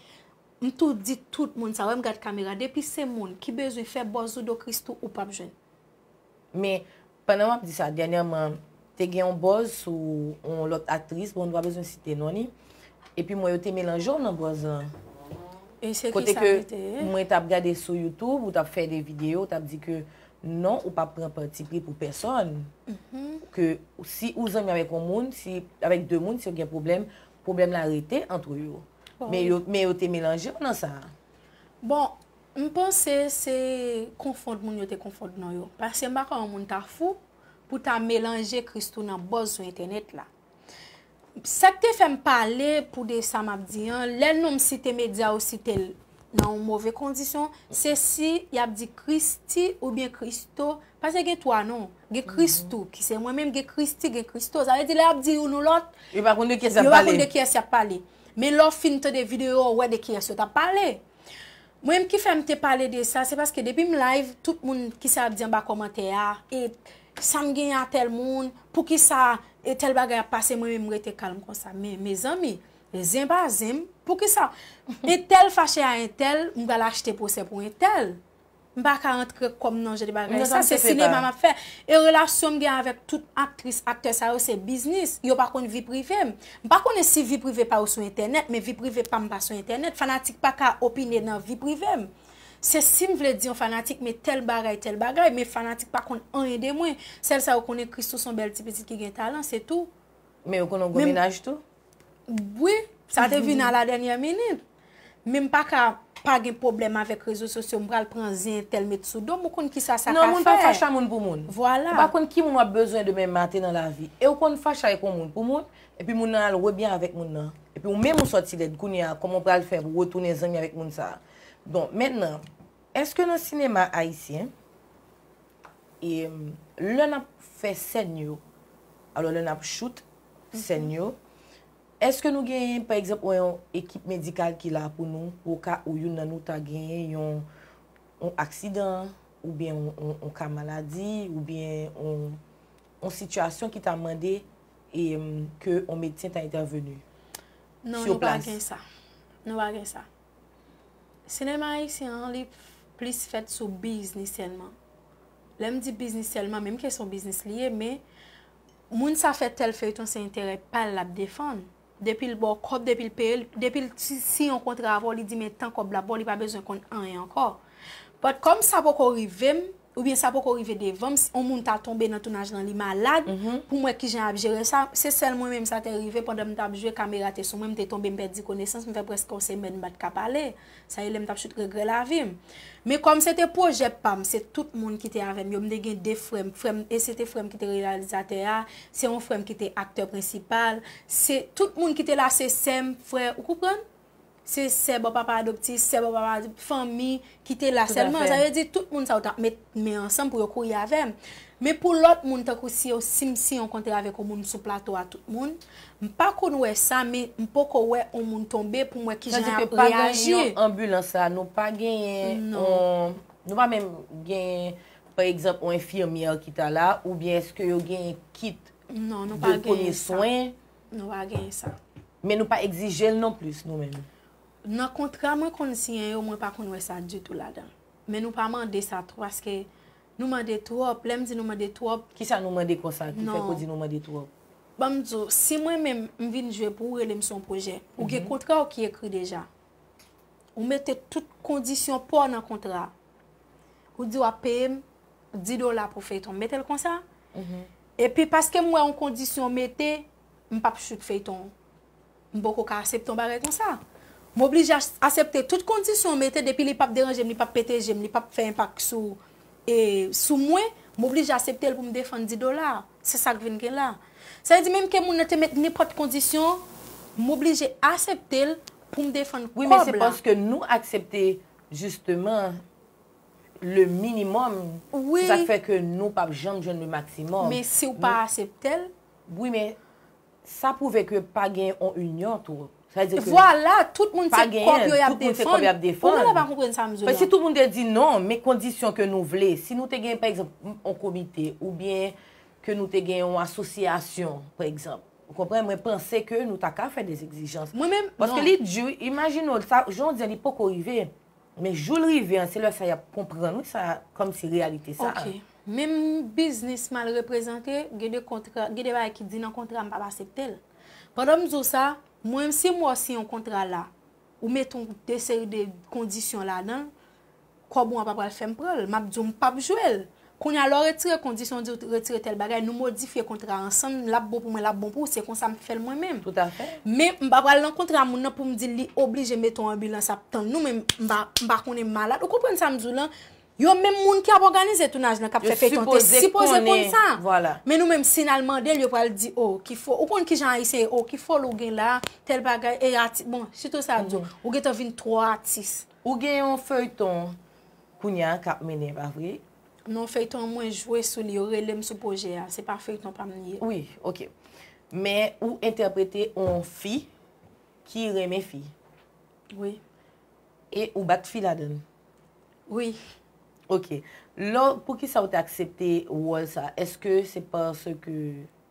m tou di tout moun sa, wè m gad kamera, depi se moun ki bezwen fè buzz ou do Christoo, ou p ap jwenn. Men, pandan w ap di sa, dènyèman, te gen yon buzz sou yon lòt aktris, bon, nou pa bezwen site non li. Epi mwen, yo te melanje w nan buzz lan. E se Kote ki sa ke ki te ye? Mwen t ap gade sou YouTube, ou t ap fè de videyo, ou t ap di ke non, ou p ap pran patipri pou pèsòn. Ke si ou zanmi avèk yon moun, si avèk de moun, si yo gen pwoblèm, pwoblèm la rete ant yo. Men yo, men yo te melanje w nan sa. Bon, m panse se konfonn moun yo te konfonn non yo. Paske m pa kwè yon moun ta fou pou ta melanje Christoo nan buzz sou entènèt la. Sa k te fè m pale pou de sa m ap di an, lè non m site medya yo site l nan yon move kondisyon, se si y ap di Christie oubyen Christo, paske gen twa non. Gen Christoo, ki se mwen menm, gen Christie, gen Christo. Sa vle di lè y ap di youn ou lòt, Yo pa konn de kiyès y ap yo pa pale. Konn de kiyès y ap pale. Men lè w fin tande videyo, w wè de kiyès yo t ap pale. Mwen menm ki fè m te pale de sa, se paske depi m live, tout moun ki sa ap di anba kòmantè a, e sa m genyen a tèl moun, poukisa e tèl bagay ap pase, mwen menm m rete kalm konsa. Men, mezanmi, zen pa zen m, poukisa entèl fache a entèl, m pral achte pwosè pou entèl? M pa ka antre kòm nan jan de bagay Non, sa, sa m se te fè sinema pa. M ap fè. E relasyon m gen avèk tout aktris, aktè sa yo, se biznis. Yo pa konn vi prive m. M pa konnen si vi prive pa yo sou entènèt, men vi prive pa m pa sou entènèt. Fanatik pa ka opine nan vi prive m. Se si m vle di yon fanatik, men tèl bagay, tèl bagay, men fanatik pa konn anyen de mwen. Sèl sa yo konnen, Christoo se yon bèl ti pitit ki gen talan, se tou. Men yo konnen w gon mennaj tou? Wi, sa te vin a la dènyè minit. Men m pa ka pa gen pwoblèm avèk rezo sosyo, m pral pran zen entèl met sou do m, ou konn kisa sa ka fè. Non, moun pa fache a moun pou moun. Vwala. Ou pa konn ki moun w ap bezwen demen maten nan lavi. E ou konn fache avèk yon moun pou moun, epi moun nan al rebyen avèk moun nan. Epi ou menm ou sòti lèd, kounye a, kòman w pral fè pou retounen zanmi avèk moun sa a? Bon, mentnan, èske nan sinema ayisyen, e, lè n ap fè sèn yo, alò lè n ap chout sèn yo, èske nou genyen, pa egzanp, yon ekip medikal ki la pou nou, o ka ou youn nan nou ta genyen yon, yon aksidan, oubyen yon, yon, yon ka maladi, oubyen yon, yon sitiyasyon ki ta mande e, ke yon medsen ta entèveni? Non, Sur nou pa place. Gen sa. Nou pa gen sa. Sinema ayisyen an, li plis fèt sou biznis sèlman. Lè m di biznis sèlman, menm ke se yon biznis li ye, men moun sa fè tèl feyton, se enterè pa l l ap defann. Depi l ba w kòb, depi l peye l, depi l si- siyen yon kontra avè w, li di men tan kòb la ba w, li pa bezwen konn anyen ankò. But kòm sa poko rive m, oubyen sa poko rive devan m, si yon moun ta tonbe nan tounaj lan, li malad, pou m wè kijan y ap jere sa, se sèl mwen menm sa te rive pandan m t ap jwe, kamera te sou mwen, m te tonbe, m pèdi konesans, m fè prèske yon semèn m pa t ka pale. Sa e lè m t ap chout Regrè Lavi m. Men kòm se te pwojè pa m, se tout moun ki te avè m yo, m te gen de frè m, frè m, e se te frè m ki te reyalizatè a, se yon frè m ki te aktè prensipal, se tout moun ki te la, se sè m, frè, ou konprann? Se sè bò papa adoptif, sè bò papa adop- fanmi ki te la sèlman. Sa vle di tout moun sa yo t ap met men ansanm pou yo kouri avè m. Men pou lòt moun, tankou si yo, si m siyen yon kontra avèk yon moun sou plato a, tout moun, m pa konn wè sa, men m poko wè yon moun tonbe pou m wè kijan y ap reyaji. Sa di ke pa gen yon anbilans la, nou pa genyen, yon- nou pa menm genyen, pa egzanp, yon enfimyè ki ta la, oubyen èske yo genyen kit Non, nou pa de premye genyen sa. Swen? Nou pa genyen sa. Men nou pa egzije l non plis, nou menm. Nan kontra mwen konn siyen yo, mwen pa konn wè sa ditou ladan. Men nou pa mande sa twò, paske nou mande twòp. Lè m di nou mande twòp, Kisa nou mande konsa ki fè Non. Ou di nou mande twòp? Ban m di w, si mwen menm m vin jwe pou ou, rele m sou yon pwojè. Ou gen kontra w ki ekri deja. Ou mete tout kondisyon pa w nan kontra a. Ou di w ap peye m dis dola pou feyton. M mete l konsa. Epi paske m wè yon kondisyon mete, m p ap chout feyton. M poko ka aksepte yon bagay konsa. M oblije as- aksepte tout kondisyon w mete, depi li p ap deranje m, li p ap pete je m, li p ap fè enpak sou, e, sou mwen, m oblije aksepte l pou m defann di dola. Se sa k vin gen la. Sa vle di, menm ke moun nan te met nenpòt kondisyon, m oblije aksepte l pou m defann kòb la. Wi, men se paske nou aksepte, jisteman, le minimòm. Wi. Se sa k fè ke nou p ap janm jwenn le maksimòm. Men si w pa aksepte l. Wi, men sa pwouve ke pa gen yon inyon tou. Sa vle di ke vwala, tout moun se kòb yo y ap defann. Ou genlè pa konprann sa m di w la. Paske si tout moun te di non, men kondisyon ke nou vle, si nou te gen, pa egzanp, yon komite, oubyen ke nou te gen yon asosyasyon, pa egzanp, ou konprann, mwen panse ke nou ta ka fè de egzijans. Mwen menm, non. Paske li di, imajine w, sa, jan w di an, li poko rive. Men jou l rive an, se lè sa y ap konprann, wi, sa, kòmsi reyalite sa. Ok. Menm biznis mal reprezante, gen de kontra, gen de bagay ki di nan kontra, m p ap aksepte l. Pandan m di w sa, mwen, si m wè w siyen yon kontra la, ou mete yon de seri de kondisyon ladan l, kòb ou an pa pral fè m pran l. M ap di w m p ap jwe l. Kounye a, lè w retire kondisyon, w di w retire tèl bagay, nou modifye kontra a ansanm, l ap bon pou mwen, l ap bon pou ou, se konsa m fè l mwen menm. Toutafè. Men, m pa pral nan kontra moun nan pou m di l li oblije mete yon anbilans ap tann nou, men m pa, m pa konnen malad. Ou konprann sa m di w lan? Yo menm moun ki ap òganize tounaj lan, k ap fè feyton, te sipoze konn sa. Vwala. Men nou menm, si n al mande l, yo pral di, o, ki fo, ou konn kijan ayisyen ye, o, ki foli w gen la, tèl bagay, e ati, bon, sitou sa m di w, ou gentan vin twò atis. Ou gen yon feyton kounye a k ap mennen, pa vre? Non, feyton an mwen jwe sou li, yo rele m sou pwojè a. Se pa feyton pa m li ye. Wi, ok. Men ou entèprete yon fi ki renmen fi. Wi. E ou bat fi ladan l. Wi. Ok. Lò, poukisa ou te aksepte wòl sa? Èske se paske,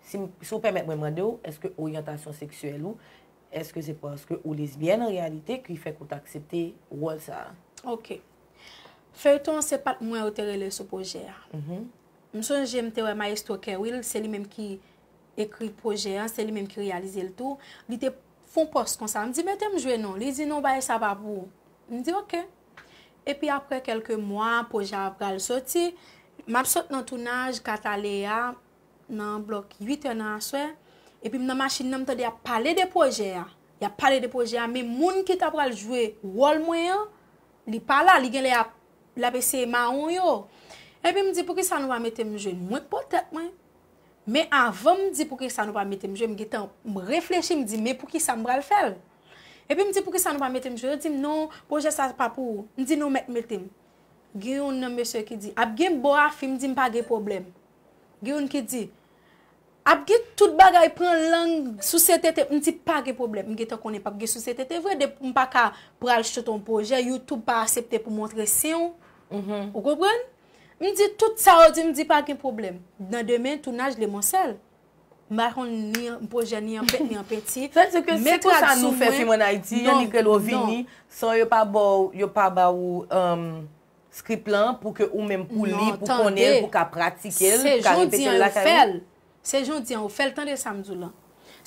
si, si w pèmèt mwen mande w, èske oryantasyon seksyèl ou, èske se paske ou lesbyèn an reyalite ki fè ke w te aksepte wòl sa? Ok. Feyton an se pa t mwen yo te rele sou pwojè a. M sonje m te wè Maestro Kerwill, se li menm ki ekri pwojè an, se li menm ki reyalize l tou. Li te fè yon pòs konsa. M di, mete m jwe non. Li di, non, bagay sa pa pou ou. M di, ok. Epi apre kèlke mwa, pwojè a pral soti. M ap sot nan tounaj Kataleya nan blòk uit è nan aswè. Epi m nan machin nan, m tande y ap pale de pwojè a. Y ap pale de pwojè a, men moun ki ta pral jwe wòl mwen an, li pa la, li genlè ap, l ap eseye mawon yo. Epi m di, poukisa nou pa mete m jwe? Mwen k pot tèt mwen. Men avan m di poukisa nou pa mete m jwe, m gentan, m reflechi, m di, men poukisa m pral fè l? Epi m di, poukisa nou pa mete m jwe? Yo di m, non, pwojè sa pa pou ou. M di, non, mèt mete m. Gen youn nan mesye ki di, ap gen bò a fi, m di, m pa gen pwoblèm. Gen youn ki di, ap gen tout bagay pran lang, souse tete, m di, pa gen pwoblèm. M gentan konnen p ap gen souse tete vre, depi m pa ka pral sot yon pwojè, YouTube pa aksepte pou montre sen w. Ou konprann? M di tout sa yo di, m di pa gen pwoblèm. Nan demen, tounaj Lemonsèl. M pa konn ni an pwojè, ni an pent, ni an penti. Sa vle di ke se konsa nou fè fim ann Ayiti, annik rele w vini, san yo pa ba w, yo pa ba w, um, script lan pou ke ou menm pou li, pou konnen l, pou ka pratike l, pou ka repete l lakay ou. Se jodi an yo fè l. Se jodi an yo fè l, tande sa m di w lan.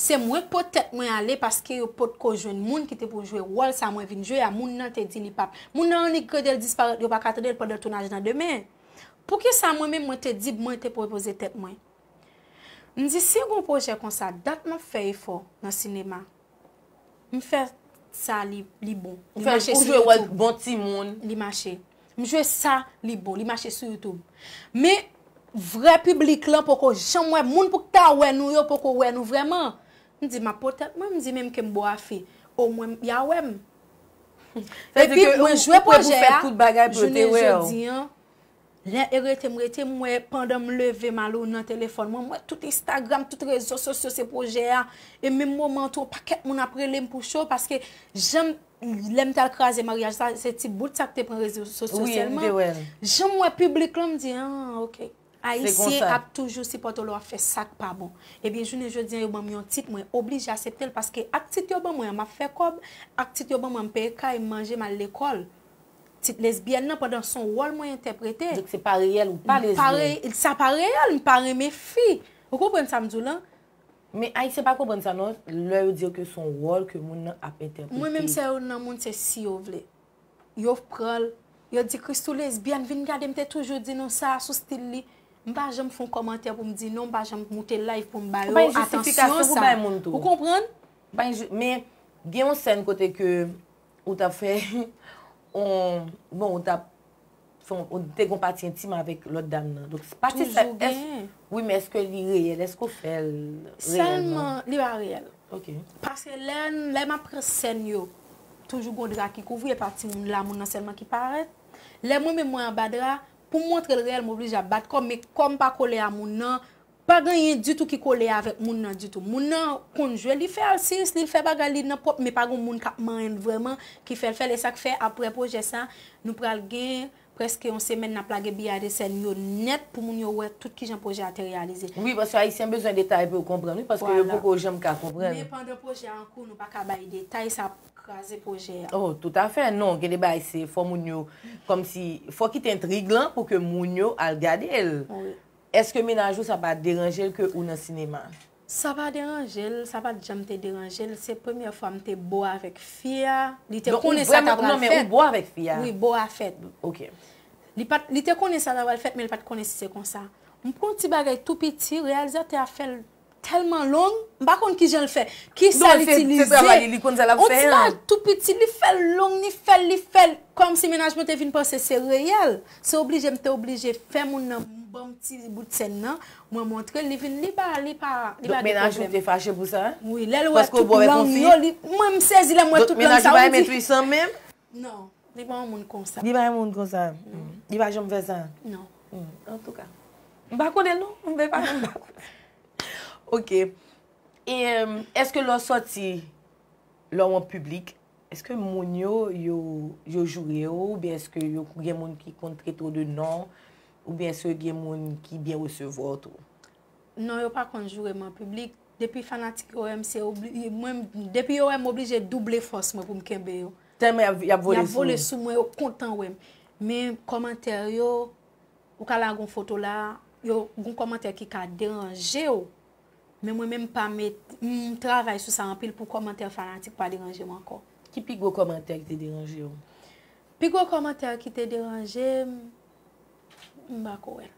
Se mwen k pot tèt mwen ale paske yo potko jwenn moun ki te pou jwe wòl sa mwen vin jwe a. Moun nan te di li p ap. Moun nan annik rete l disparèt, yo pa ka tande l pandan tounaj nan demen. Poukisa mwen menm mwen te di, mwen te pwopoze tèt mwen? M di, si gon pwojè konsa, dat m ap fè efò nan sinema. M fè sa, li, li bon. Li mache sou YouTube. Ou jwe wòl bon timoun. Li mache. M jwe sa, li bon. Li mache sou YouTube. Men, vrè piblik lan poko janm wè. Moun pou k ta wè nou yo poko wè nou vrèman. M di, m ap pwotèt mwen. M di, menm ke m bò a fi, omwen, y a wè m. Epi, mwen jwe pwojè a, jounen jodi an, lè e rete m rete, m wè pandan m leve m al ou nan telefòn mwen, m wè tout Instagram, tout rezo sosyo se pwojè a. E menm moman an tou, yon pakèt moun ap rele m pou cho, paske jan m, lè m t al kraze maryaj sa, se ti bout sa k te pran rezo sosyo sèlman. Jan m wè piblik lan, m di, ah, ok. Ayisyen ap toujou sipòte w lè w ap fè sa k pa bon. Ebyen, jounen jodi an, yo ban m yon tit, mwen oblije aksepte l, paske ak tit yo ban mwen an, m ap fè kòb, ak tit yo ban mwen an, m peye kay, m manje, m al lekòl. Tit lesbyèn nan pandan se yon wòl mwen entèprete. Donk se pa reyèl, ou pa lesbyèn. Sa pa reyèl, m pa renmen fi. Ou konprann sa m di w lan? Men Ayisyen pa konprann sa non, lè yo di yo ke se yon wòl ke moun nan ap entèprete. Mwen menm se youn nan moun, se si yo vle. Yo pran l, yo di Christoo lesbyèn, vin gade m te toujou di nou sa sou stil li. M pa janm fè yon kòmantè pou m di non, m pa janm moute live pou m ba yo atansyon sa. Ou konprann? Pa gen jou, men gen yon sèn kote ke ou t ap fè, on, bon, ou t ap fè, ou te gon pati entim avèk lòt dam nan. Donk, pati sa, Toujou genyen. Wi, men èske li reyèl? Èske w fè l reyèlman? Sèlman, li pa reyèl. Ok. Paske lè, lè m ap pran sèn yo, toujou gon dra ki kouvri, e pa timoun la, moun nan sèlman ki parèt. Lè mwen menm mwen anba dra, pou m montre l reyèl, m oblije ap bat kò m, men kò m pa kole a moun nan, pa gen anyen ditou ki kole avèk moun nan ditou. Moun nan konn jwe, li fè al siris, li fè bagay li nan pwòp, men pa gen moun k ap manyen l vrèman, ki fè l fè l. E sa k fè, apre pwojè sa, nou pral gen prèske yon semèn n ap lage biyè de sèn yo nèt pou moun yo wè tout kijan pwojè a te reyalize. Wi, paske Ayisyen bezwen detay pou yo konprann, wi, paske yo Vwala. Poko janm ka konprann. Men pandan pwojè a an kou, nou pa ka bay detay, sa ap kraze pwojè a. Oh, toutafè, non, gen de bagay se fò moun yo, kòmsi, fò kite entrig lan pou ke moun yo al gade l. Wi. Èske mennaj ou sa pa deranje l ke ou nan sinema? Sa pa deranje l, sa pa t janm te deranje l. Se premyè fwa m te bo avèk fi a. Li te Donk, ou konnen sa vrèman, ta pral non, men ou fèt. Bo avèk fi a? Wi, bo a fèt. Ok. Li pa t, li te konnen sa ta pral fèt, men li pa t konnen si se konsa. M pran yon ti bagay tou piti, reyalizatè a fè l tèlman long, m pa konn kijan l fè. Kisa Non, l se- se itilize? travay li, li konn sa l ap On fè ti a. Bagay tou piti, li fè l long, li fè l, li fè l. Kòmsi mennaj mwen te vin panse se reyèl. Se oblije, m te oblije fè moun nan ban m ti bout sèn nan. Mwen montre l, li vin, li pa, li pa, li pa Donk, de mennaj ou pwoblèm. Te fache pou sa? Wi, lè l wè Paske ou tout bo avèk lang yon fi? Yo, li, mwen, m sezi lè m wè Donk, tout lang mennaj sa, ou pa ou renmen di, tristan menm? Non, li pa yon moun konsa. Li pa yon moun konsa. Li pa janm fè sa. Non. Hmm, antouka. M pa konnen non. M pa, m pa konnen. Ok. E, em, èske lè w sòti, lè w an piblik, èske moun yo, yo, yo joure w, oubyen èske yo gen moun ki konn trete w de non, oubyen èske gen moun ki byen resevwa w tou? Non, yo pa konn joure m an piblik. Depi fanatik yo wè m, se obli, mwen, depi yo wè m oblije double fòs mwen pou m kenbe yo. Tèlman y ap, y ap Y vole ap vole sou. Sou mwen, yo kontan wè m. Men kòmantè yo, ou ka lage yon foto la, yo gon kòmantè ki ka deranje w. Men mwen menm pa met, m travay sou sa anpil pou kòmantè fanatik pa deranje m ankò. Ki pi gwo kòmantè ki te deranje w? Pi gwo kòmantè ki te deranje m, m pa ko wè l.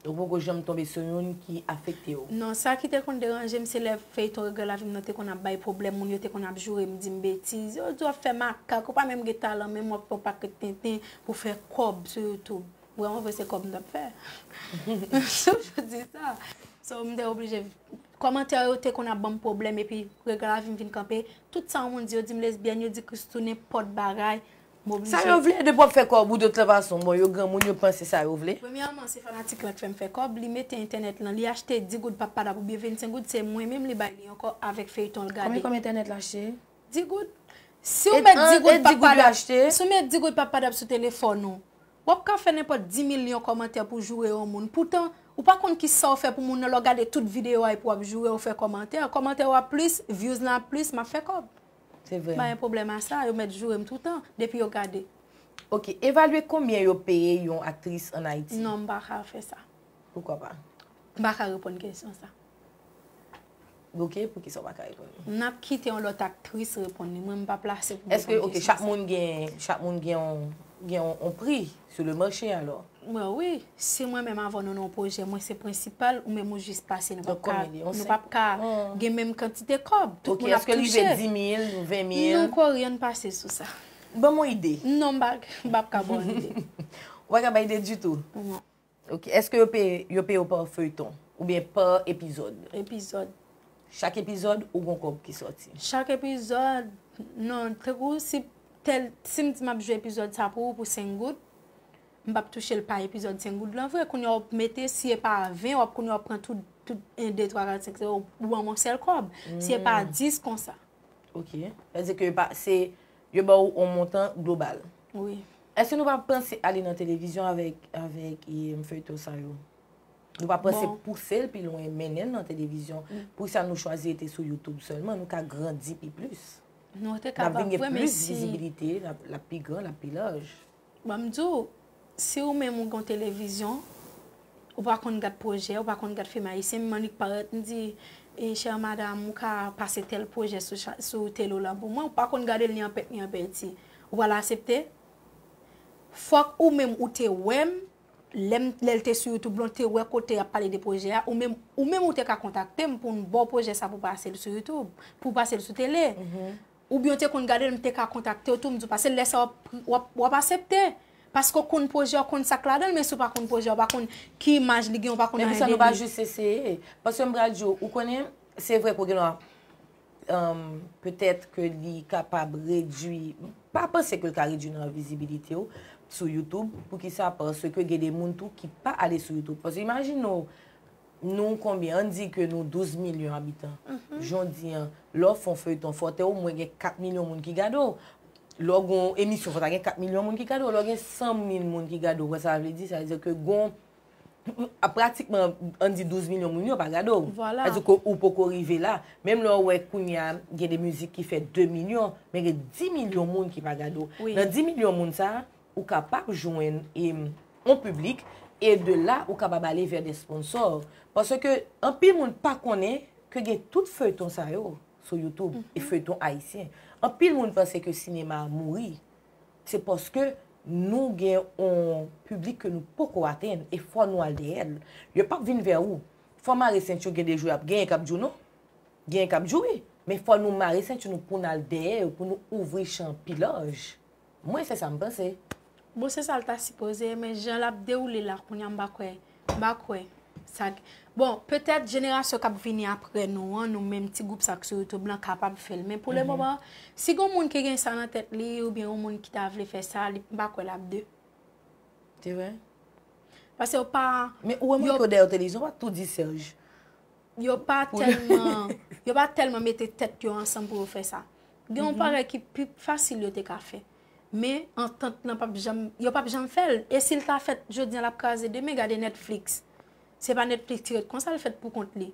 Ou poko janm tonbe sou youn ki afekte w? Non, sa ki te konn deranje m, se lè feyton Regret Lavi m nan te konn ap bay pwoblèm, moun yo te konn ap joure m, di m betiz. Yo di w ap fè makak, ou pa menm gen talan, menm w ap fè yon pakèt tenten pou fè kòb sou YouTube. Vrèman vre, se kòb m t ap fè. Toujou di sa. So, m te oblije. Kòmantè yo te konn ap ban m pwoblèm, epi Regret Lavi m vin kanpe. Tout sa yon moun di, yo di m lesbyèn, yo di Christoo, nenpòt bagay. M oblije. Sa yo vle, depi w ap fè kòb ou de tout fason, bon, yo granmoun, yo panse sa yo vle. Premyèman, se fanatik lan k fè m fè kòb. Li mete entènèt lan, li achte di goud Papadap oubyen vennsenk goud, se mwen menm li bay li ankò avèk feyton l gade. Konbyen, konbyen entènèt la achte? Di goud. Si w E- met an- di e goud di goud yo Papadap, achte? Si w met di goud Papadap sou telefòn ou, w ap ka fè nenpòt dis milyon kòmantè pou joure yon moun. Poutan, ou pa konn ki sa w fè pou moun nan, lè w gade tout videyo a epi w ap joure, w fè kòmantè. Kòmantè w ap plis, views lan ap plis, m ap fè kòb. Se vre. Pa gen pwoblèm a sa, yo mèt joure m toutan, depi yo gade. Ok, evalye konbyen yo peye yon aktris ann Ayiti? Non, m pa ka fè sa. Poukwa pa? M pa ka reponn kesyon sa. Ok, poukisa w pa ka reponn? N ap kite yon lòt aktris reponn li. Mwen, m pa plase pou m Èske, reponn ok, kesyon chak sa. Moun gen, chak moun gen yon, gen yon, yon pri sou le mache, alò? Mwen, wi. Si mwen menm avè w nou nan yon pwojè, mwen se prensipal, ou menm ou jis pase, nou p ap Donk, ka, konbyen li? Yon nou senk? p ap ka Hmm. gen menm kantite kòb. Tout Ok, moun ap èske l rive touche. Dis mil, ven mil? Non, ko ryen pase sou sa. Ban m yon ide. Non, m pa, m p ap ka ba w ide. Ou pa ka bay ide ditou? Non. Ok, èske yo peye, yo peye w pa feyton? Oubyen pa epizòd? Epizòd. Chak epizòd, ou gon kòb ki sòti? Chak epizòd, non, tankou si tèl, si m di m ap jwe epizòd sa pou ou pou senk goud, m p ap touche l pa epizòd senk goud lan vre. Kounye a w ap mete, si e pa ven, w ap kounye a w ap pran tout, tout en, de, twa, kat, senk, se ou, ou an yon sèl kòb. Si e pa dis konsa. Ok. Sa vle di ke yo pa, se, yo ba w yon montan global. Wi. Èske nou pa panse ale nan televizyon avèk, avèk, e, feyton sa yo? Nou pa panse Bon. Pouse l pi lwen, mennen l nan televizyon? Poukisa nou chwazi rete sou YouTube sèlman? Nou ka grandi pi plis. Nou te N ap vin kapab gen vre, men plis si vizibilite, l ap, l ap pi gran, l ap pi laj. Ban m di w, si ou menm ou gen yon televizyon, ou pa konn gad pwojè, ou pa konn gad fim ayisyen, m annik parèt, m di, e, chè madanm, ou ka pase tèl pwojè sou cha-, sou tele w lan pou mwen, ou pa konn gade l ni an pèt ni an pèti. Ou pral aksepte? Fòk ou menm ou te wè m, lè m, lè l te sou YouTube, lè w te wè kote y ap pale de pwojè a, ou menm, ou menm ou te ka kontakte m pou m ba w pwojè sa pou pase l sou YouTube, pou pase l sou tele. Oubyen w te konn gade l, m te ka kontakte w tou, m di w pase l, lè sa w ap, w ap, w ap aksepte. Paske w konn pwojè, w konn sa k ladan l, men si w pa konn pwojè, w pa konn ki imaj li gen, w pa konn anyen de li. Men pou sa nou pa jis eseye. Paske m pral di w, ou konnen, se vre ke w gen dwa, um, petèt ke li kapab redui, m pa panse ke l ka redui nan vizibilite w sou YouTube. Poukisa? Paske gen de moun tou ki pa ale sou YouTube. Paske imajine w, nou konbyen? Ann di ke nou douz milyon abitan. Jodi a, lè w fè yon feyton, fò te omwen gen kat milyon moun ki gade w. Lè w gen yon emisyon, fò ta gen kat milyon moun ki gade w. Lè w gen san mil moun ki gade w, wè sa vle di? Sa vle di ke gon, a, pratikman, ann di douz milyon moun yo pa gade w. Vwala. Sa vle di ke ou poko rive la. Menm lè w wè kounye a, gen de mizik ki fè de milyon, men gen dis milyon moun ki pa gade w. Wi. Nan dis milyon moun sa a, ou kapab jwenn, em, yon piblik, e de la, ou kapab ale vè de sponsò. Paske anpil moun pa konnen ke gen tout feyton sa yo sou YouTube, e feyton ayisyen. Anpil moun panse ke sinema a mouri. Se paske nou gen yon piblik ke nou poko atenn, e fò nou al dèyè l. Yo p ap vin vè ou. Fò mare senti w, gen de jou y ap genyen k ap di w non. Genyen k ap di w wi, men fò nou mare senti nou pou n al dèyè yo, pou nou ouvri chan pi laj. Mwen, se sa m panse. Bon, se sa l ta sipoze ye, men jan l ap dewoule la kounye a, m pa kwè, m pa kwè sa k-, bon, petèt jenerasyon k ap vini apre nou an, nou menm ti gwoup sa k sou YouTube lan kapab fè l, men pou le moman, si gen moun ki gen sa nan tèt li, oubyen yon moun ki ta vle fè sa, li, m pa kwè l ap de. Se vre. Paske yo pa, men ou wè moun yo ki yo dèyè yo te li, yo pa tou di Serge. Yo pa tèlman, yo pa tèlman mete tèt yo ansanm pou yo fè sa. Gen yon bagay ki pi fasil yo te ka fè. Men antant lan p ap janm, yo p ap janm fè l. E si l ta fèt jodi a, l ap kraze demen. Gade Netflix. Se pa Netflix ki ret konsa, l fèt pou kont li.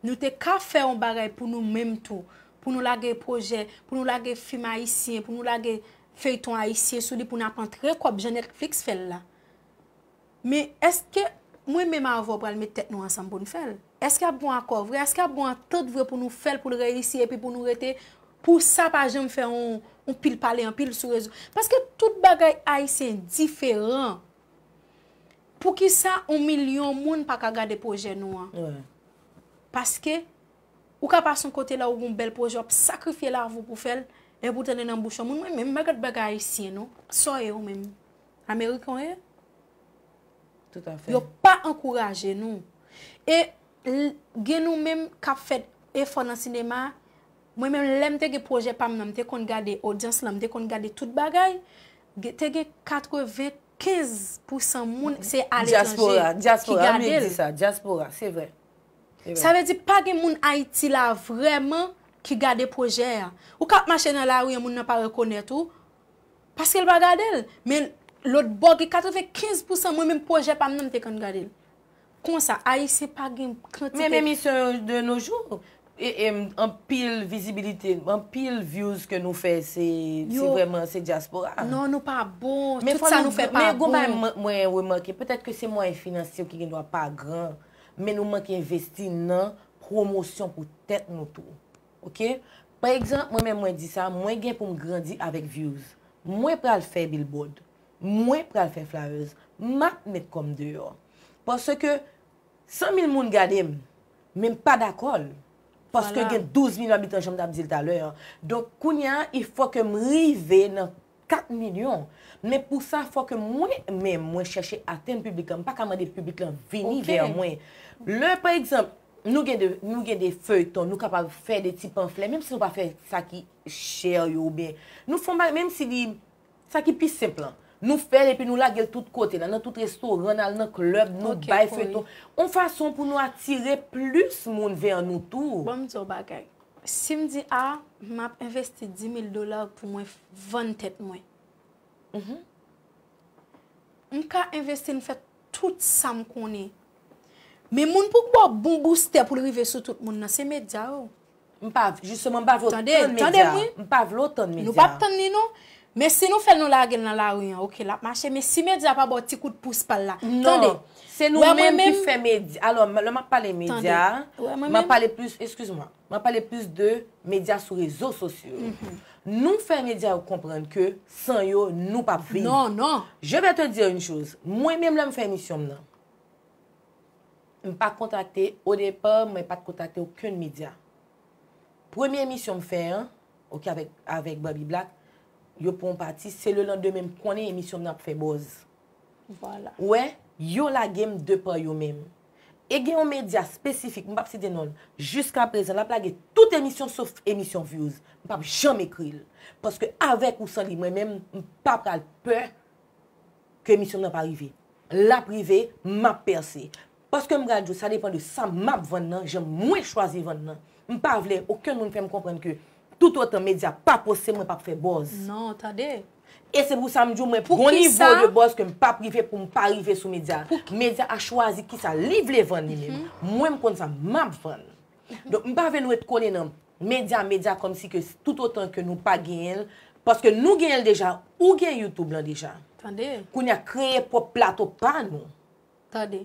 Nou te ka fè yon bagay pou nou menm tou. Pou nou lage pwojè, pou nou lage fim ayisyen, pou nou lage feyton ayisyen sou li, pou n ap antre kòb jan Netflix fè l la. Men èske mwen menm avè w pral met tèt nou ansanm pou n fè l? Èske ap gon akò vre? Èske ap gon antant vre pou nou fè l, pou l reyisi, epi pou nou rete, pou sa pa janm fè yon, yon pil pale anpil sou rezo? Paske tout bagay ayisyen diferan. Poukisa yon milyon moun pa ka gade pwojè nou an? Paske ou ka pase yon kote la, ou gon bèl pwojè, w ap sakrifye lavi w pou fè l, epi w tande nan bouch yon moun, mwen menm, m pa gad bagay ayisyen non. Sa w ye ou menm? Ameriken w ye? Tout à fait. Yo pa ankouraje nou. E l-, gen nou menm k ap fè efò nan sinema. Mwen menm, lè m te gen pwojè pa m nan, m te konn gade odyans lan, m te konn gade tout bagay. Ge-, te gen katrevenkenz pousan moun, se aletranje ki gade l. Dyaspora, dyaspora, ann di sa, dyaspora, se vre. Se vre. Sa vle di pa gen moun Ayiti la vrèman ki gade pwojè a. Ou ka ap mache nan lari, yon moun nan pa rekonèt ou, paske l pa gade l. Men lòt bò, gen katrevenkenz pousan mwen menm pwojè pa m nan, m te konn gade l. Konsa, Ayisyen pa gen kantite. Menm emisyon yo de nos jours, e, e, anpil vizibilite, anpil views ke nou fè, se, se vrèman, se dyaspora. Non, nou pa bon. Tout sa nou fè pa bon. Men gon bagay mwen, mwen remake, petèt ke se mwayen finansye ki gendwa pa gran, men nou manke envesti nan pwomosyon pou tèt nou tou. Oke? Pa egzanp, mwen menm mwen di sa, mwen gen pou m grandi avèk views. Mwen pral fè billboard. Mwen pral fè flyers. M ap met kò m deyò. Paske san mil moun gade m, men m pa dakò l. Paske gen douz milyon abitan, jan m t ap di l talè a. Donk, kounye a, il faut que m rive nan kat milyon. Men pou sa, fò ke mwen menm, mwen chèche atenn piblik lan. M pa ka mande piblik lan vini vè mwen. Lè, pa egzanp, nou gen de, nou gen de feyton, nou kapab fè de ti panflè, menm si nou pa fè sa ki chè yo, oubyen nou fè yon bagay, menm si li, sa ki pi senp lan. Nou fè l epi nou lage l tout kote la, nan tout restoran, n al nan klèb, nou bay feyton. Yon fason pou nou atire plis moun vè nou tou. Ban m di w yon bagay. Si m di, a, m ap envesti dis mil dola pou mwen vann tèt mwen. M ka envesti, m fè tout sa m konnen. Men moun pou ba w bon boustè pou l rive sou tout moun nan, se medya yo. M pa, jisteman, m pa vle w tann medya. Tande, tande m, wi. M pa vle w tann medya. Nou p ap tann li, non. Men si nou fè l, nou lage l nan lari an, oke, l ap mache. Men si medya pa ba w ti kout pous pa l la, tande. Non, se nou menm ki fè medya. Alò, lè m ap pale medya, m ap pale plis, eskize mwen, m ap pale plis de medya sou rezo sosyo yo. Nou fè medya yo konprann ke san yo, nou p ap viv. Non, non. Je vais te dire une chose. Mwen menm, lè m fè emisyon m nan, m pa kontakte, o depa, mwen pa t kontakte okenn medya. Premye emisyon m fè an, ok, avèk, avèk Bobby Black, yo pran yon pati, se le landemen m konnen emisyon m nan ap fè buzz. Vwala. Ou wè, yo lage m de pa yo menm. E gen yon medya espesifik, m p ap site non l, jiska prezan, l ap lage tout emisyon sof emisyon Views. M p ap janm ekri l. Paske avèk ou san li, mwen menm, m pa pral pè ke emisyon m nan pa rive. L ap rive, m ap pèse. Paske m pral di w, sa depann de sa m ap vann nan, jan mwen chwazi vann nan. M pa vle okenn moun fè m konprann ke toutotan medya pa poste, mwen p ap fè buzz. Non, tande. E se pou sa m di w, mwen gon nivo de buzz ke m p ap rive pou m pa rive sou medya. Medya a chwazi kisa li vle vann li menm. Mwen, m konn sa m ap vann. Donk, m pa vle nou ret kole nan medya, medya kòmsi ke toutotan ke nou pa genyen l, paske nou genyen l deja, ou gen YouTube lan deja. Tande. Kounye a, kreye pwòp plato pa nou. Tande.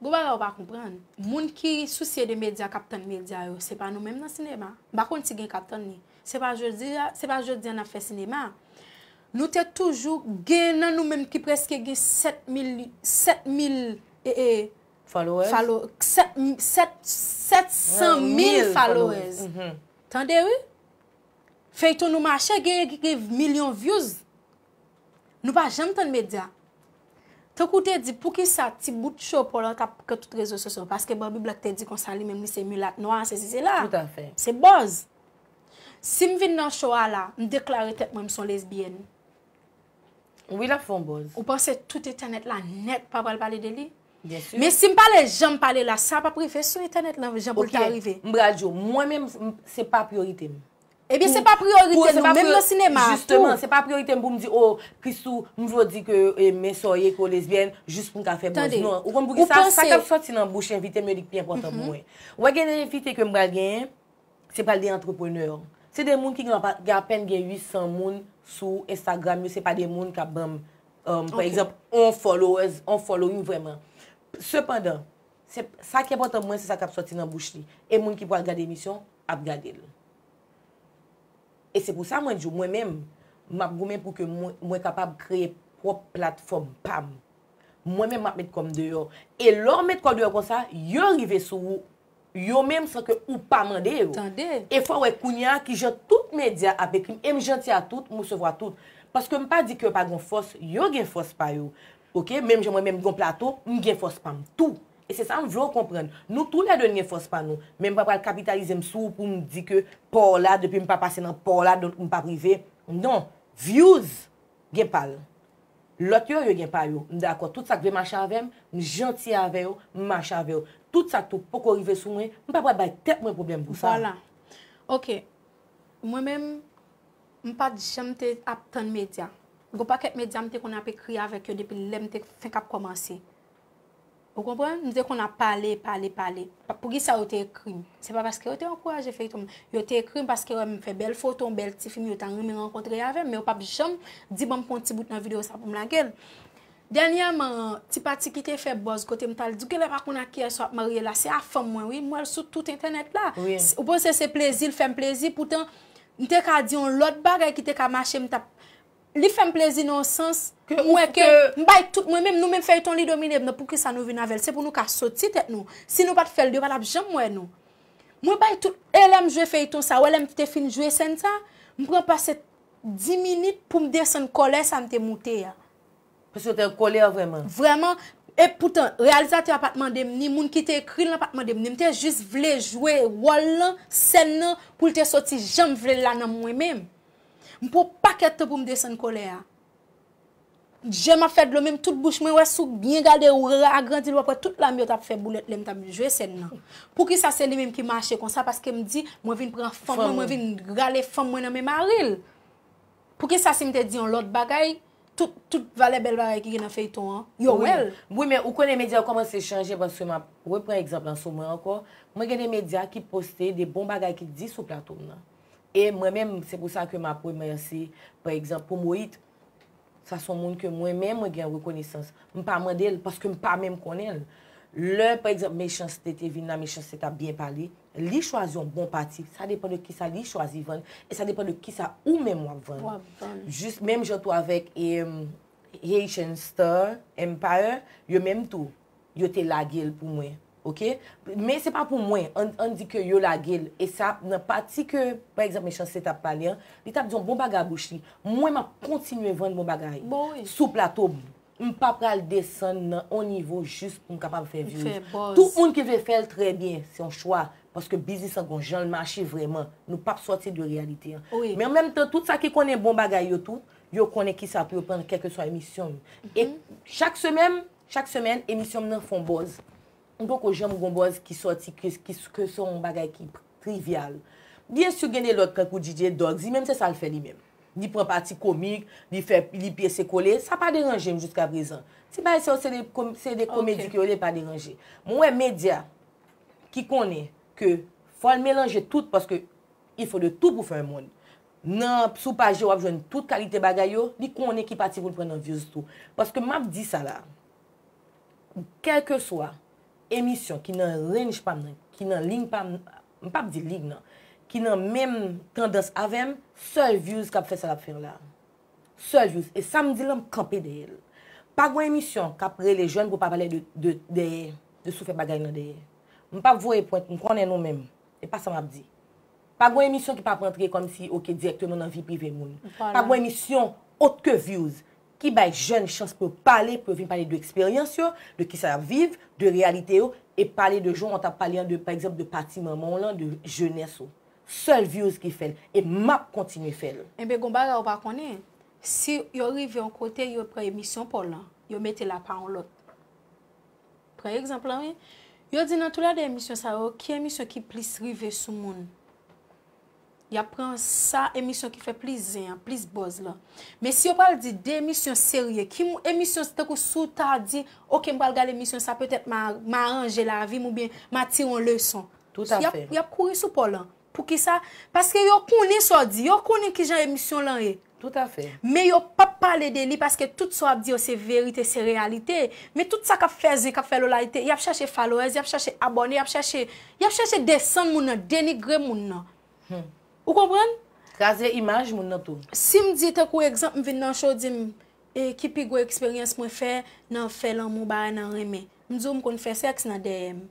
Gon bagay ou pa konprann. Moun ki sousye de medya, k ap tann medya yo, se pa nou menm nan sinema. M pa konn si gen k ap tann li. Se pa jodi a, se pa jodi a n ap fè sinema. Nou te toujou gen nan nou menm ki prèske gen sèt mil, sèt mil, e, e, followers? Follow, sèt, sèt, sèt san mil followers. Tande, wi. Feyton nou mache, gen, gen milyon views. Nou pa janm tann medya. Tankou w te di, poukisa ti bout cho pa w lan t ap pran tout rezo sosyo? Paske Bobby Black te di konsa li menm, li se milat nwa, sesi sela. Tout à fait. Se buzz. Si m vin nan cho a la, m deklare tèt mwen m se yon lesbyèn. Wi, l ap fè yon buzz. Ou panse tout entènèt la nèt pa pral pale de li? Byen si. Men si m pa janm pale la, sa p ap rive sou entènèt lan jan pou l ta rive. Ok, m pral di w, mwen menm, m, se pa priyorite m. Ebyen, se pa priyorite nou, menm nan sinema a tou. Jisteman, se pa priyorite m pou m di, o, Christoo, m vle w di ke, e, men sa w ye, ke w lesbyèn, jis pou m ka fè buzz. Non, ou konn poukisa? Sa k ap sòti nan bouch envite m yo, li k pi enpòtan pou mwen. Ou wè, gen de envite ke m pral genyen, se pral de antreprenè. Se de moun ki gen apa-, gen apèn gen uit san moun sou Instagram yo, se pa de moun k ap ban m, um, pa egzanp, on followers, on following vrèman. Sepandan, se, sa k enpòtan pou mwen, se sa k ap sòti nan bouch li. E moun ki pral gade emisyon ap gade l. E se pou sa mwen di w, mwen menm, m ap goumen pou ke mwen, mwen kapab kreye pwòp platfòm pa m. Mwen menm, m ap met kò m deyò. E lè w met kò w deyò konsa, yo rive sou ou, yo menm san ke ou pa mande yo. Tande. E fò w wè kounye a kijan tout medya ap ekri m, e m janti a tout, m resevwa tout. Paske m pa di ke yo pa gen fòs, yo gen fòs pa yo. Ok, menm jan mwen menm m gen yon plato, m gen fòs pa m tou. E se sa m vle w konprann. Nou toulède n gen fòs pa nou. Men m pa pral kapitalize m sou ou pou m di ke pa w la, depi m pa pase nan pa w la, donk m p ap rive. Non. Views gen pa l. Lòt yo, yo gen pa yo. M dakò. Tout sa k vle mache avè m, m janti avè yo, m mache avè yo. Tout sa k tou poko rive sou mwen, m pa pral bay tèt mwen pwoblèm pou sa. Vwala. Ok. Mwen menm, m pa t janm te ap tann medya. Gon pakèt medya m te konn ap ekri avèk yo depi lè m te fenk ap kòmanse. Ou konprann? M te konn ap pale, pale, pale. Pa, poukisa yo te ekri m? Se pa paske yo te ankouraje feyton m. Yo te ekri m paske yo wè m fè bèl foto, yon bèl ti fim, yo ta renmen rankontre avè m, men yo p ap janm di ban m pran yon ti bout nan videyo sa pou m lage l. Dènyèman, ti pati ki te fè buzz kote m t al di w genlè pa konn ak kiyès w ap marye la, se a fanm mwen wi, m wè l sou tout entènèt la. Wi. Ou panse se plezi l fè m plezi, poutan m te ka di yon lòt bagay ki te ka mache, m t ap, li fè m plezi nan yon sans, m wè ke m bay tout mwen menm, nou menm feyton li domine m nan, poukisa nou vin avè l? Se pou nou ka soti tèt nou. Si nou pa t fè l, yo pa t ap janm wè nou. Mwen bay tout, e lè m jwe feyton sa, wè lè m te fin jwe sèn sa, m pran pase dis minit pou m desann kòlè sa m te moute a. Paske w te an kòlè vrèman. Vrèman, e poutan, reyalizatè a pa t mande m ni, moun ki te ekri l lan pa t mande m ni, m te jis vle jwe wòl lan, sèn nan, pou l te soti jan m vle l la nan mwen menm. M pran pakèt tan pou m desann kòlè a. Je m ap fè dlo, menm tout bouch mwen, wè si w byen gade, ou agrandi l, w ap wè tout lam yo t ap fè boulèt lè m t ap jwe sèn nan. Poukisa se li menm ki mache konsa? Paske m di, mwen vin pran fanm mwen, mwen vin rale fanm mwen nan men mari l. Poukisa si m te di yon lòt bagay, tout, tout valè bèl bagay ki gen nan feyton an, yo wè l? Wi, men ou konnen medya yo kòmanse chanje, paske m ap repran egzanp lan sou mwen ankò. Mwen gen de medya ki poste de bon bagay ki di sou plato m nan. E mwen menm, se pou sa ke m ap remèsye, pa egzanp, Promohit. Sa se yon moun ke mwen menm, mwen gen rekonesans. M pa mande l paske m pa menm konnen l. Lè, pa egzanp, Mechanste te vin la, Mechanste t ap byen pale, li chwazi yon bon pati, sa depann de kisa li chwazi vann, e sa depann de kisa ou menm w ap vann. W ap vann. Jis menm jan tou avèk, em, Haitian Star Empire, yo menm tou, yo te lage l pou mwen, oke? Men se pa pou mwen, ann, ann di ke yo lage l, e sa, nan pati ke, pa egzanp, Mechanste t ap pale an, li t ap di yon bon bagay a bouch li. Mwen, m ap kontinye vann bon bagay. Bon, wi. Sou plato m. M pa pral desann nan on nivo jis pou m kapab fè views. Fè buzz. Tout moun ki vle fè l trè byen, se yon chwa. Paske biznis lan gon jan l mache vrèman. Nou p ap sòti de reyalite an. Wi. Men an menm tan, tout sa ki konnen bon bagay yo tou, yo konnen kisa pou yo pran kèlkeswa emisyon m. E chak semèn, chak semèn, emisyon m nan fè yon buzz. M poko janm gon buzz ki sòti ke, ki, ke se yon bagay ki trivyal. Byen si gen de lòt tankou D J Dogs, li menm se sa l fè li menm. Li pran pati komik, li fè, li pyese kole, sa pa deranje m jiska prezan. Ti bagay sa yo se de kom-, se de komedi ke yo ye, pa deranje. Mwen wè medya ki konnen ke fò l melanje tout, paske il faut de tout pour faire un monde. Nan, sou paj yo, w ap jwenn tout kalite bagay yo, li konnen ki pati pou l pran nan views tou. Paske m ap di sa la, kèlkeswa emisyon ki nan range pa m nan, ki nan liy pa m, m p ap di liy nan, ki nan menm tandans avè m, sèl views k ap fè sa l ap fè an la. Sèl views. E sa m di la, m kanpe dèyè l. Pa gon emisyon k ap rele jwenn pou pa pale de, de, dèyè, de si w fè bagay nan dèyè. M p ap voye pwent, m konnen nou menm. E pa sa m ap di. Pa gon emisyon ki p ap rantre kòmsi, oke, dirèkteman nan vi prive moun. Vwala. Pa gon emisyon ot ke views ki bay jèn chans pou yo pale, pou yo vin pale de eksperyans yo, de kisa y ap viv, de reyalite yo, e pale de jan w t ap pale an de, pa egzanp, de pati manman w lan, de jenès ou. Sèl views ki fè l, e m ap kontinye fè l. Enben, gon bagay ou pa konnen. Si yo rive yon kote, yo pran emisyon pa w lan, yo mete l apa yon lòt. Pran egzanp lan, wi. Yo di nan toulède emisyon sa yo, ki emisyon ki plis rive sou moun? Y ap pran sa emisyon ki fè plis zen an, plis buzz lan. Men si yo pral di de emisyon serye, ki mou-, emisyon tankou si w ta di, oke, m pral gade emisyon sa, petèt m a, m a ranje lavi m oubyen m a tire yon leson. Tout à fait. Y ap, y ap kouri sou pa w lan. Poukisa? Paske yo konnen sa w di, yo konnen kijan emisyon lan ye. Tout à fait. Men yo p ap pale de li paske tout sa w ap di yo se verite, se reyalite. Men tout sa k ap fè zen, k ap fè lolayite, y ap chache followers, y ap chache abòne, y ap chache, y ap chache desann moun nan, denigre moun nan. Hmm. Ou konprann? Kraze imaj moun nan tou. Si m di, tankou egzanp, m vin nan show, di m, e, ki pi gwo eksperyans mwen fè nan fè lanmou, bagay nan renmen. M di w m konn fè sèks nan dèyè m.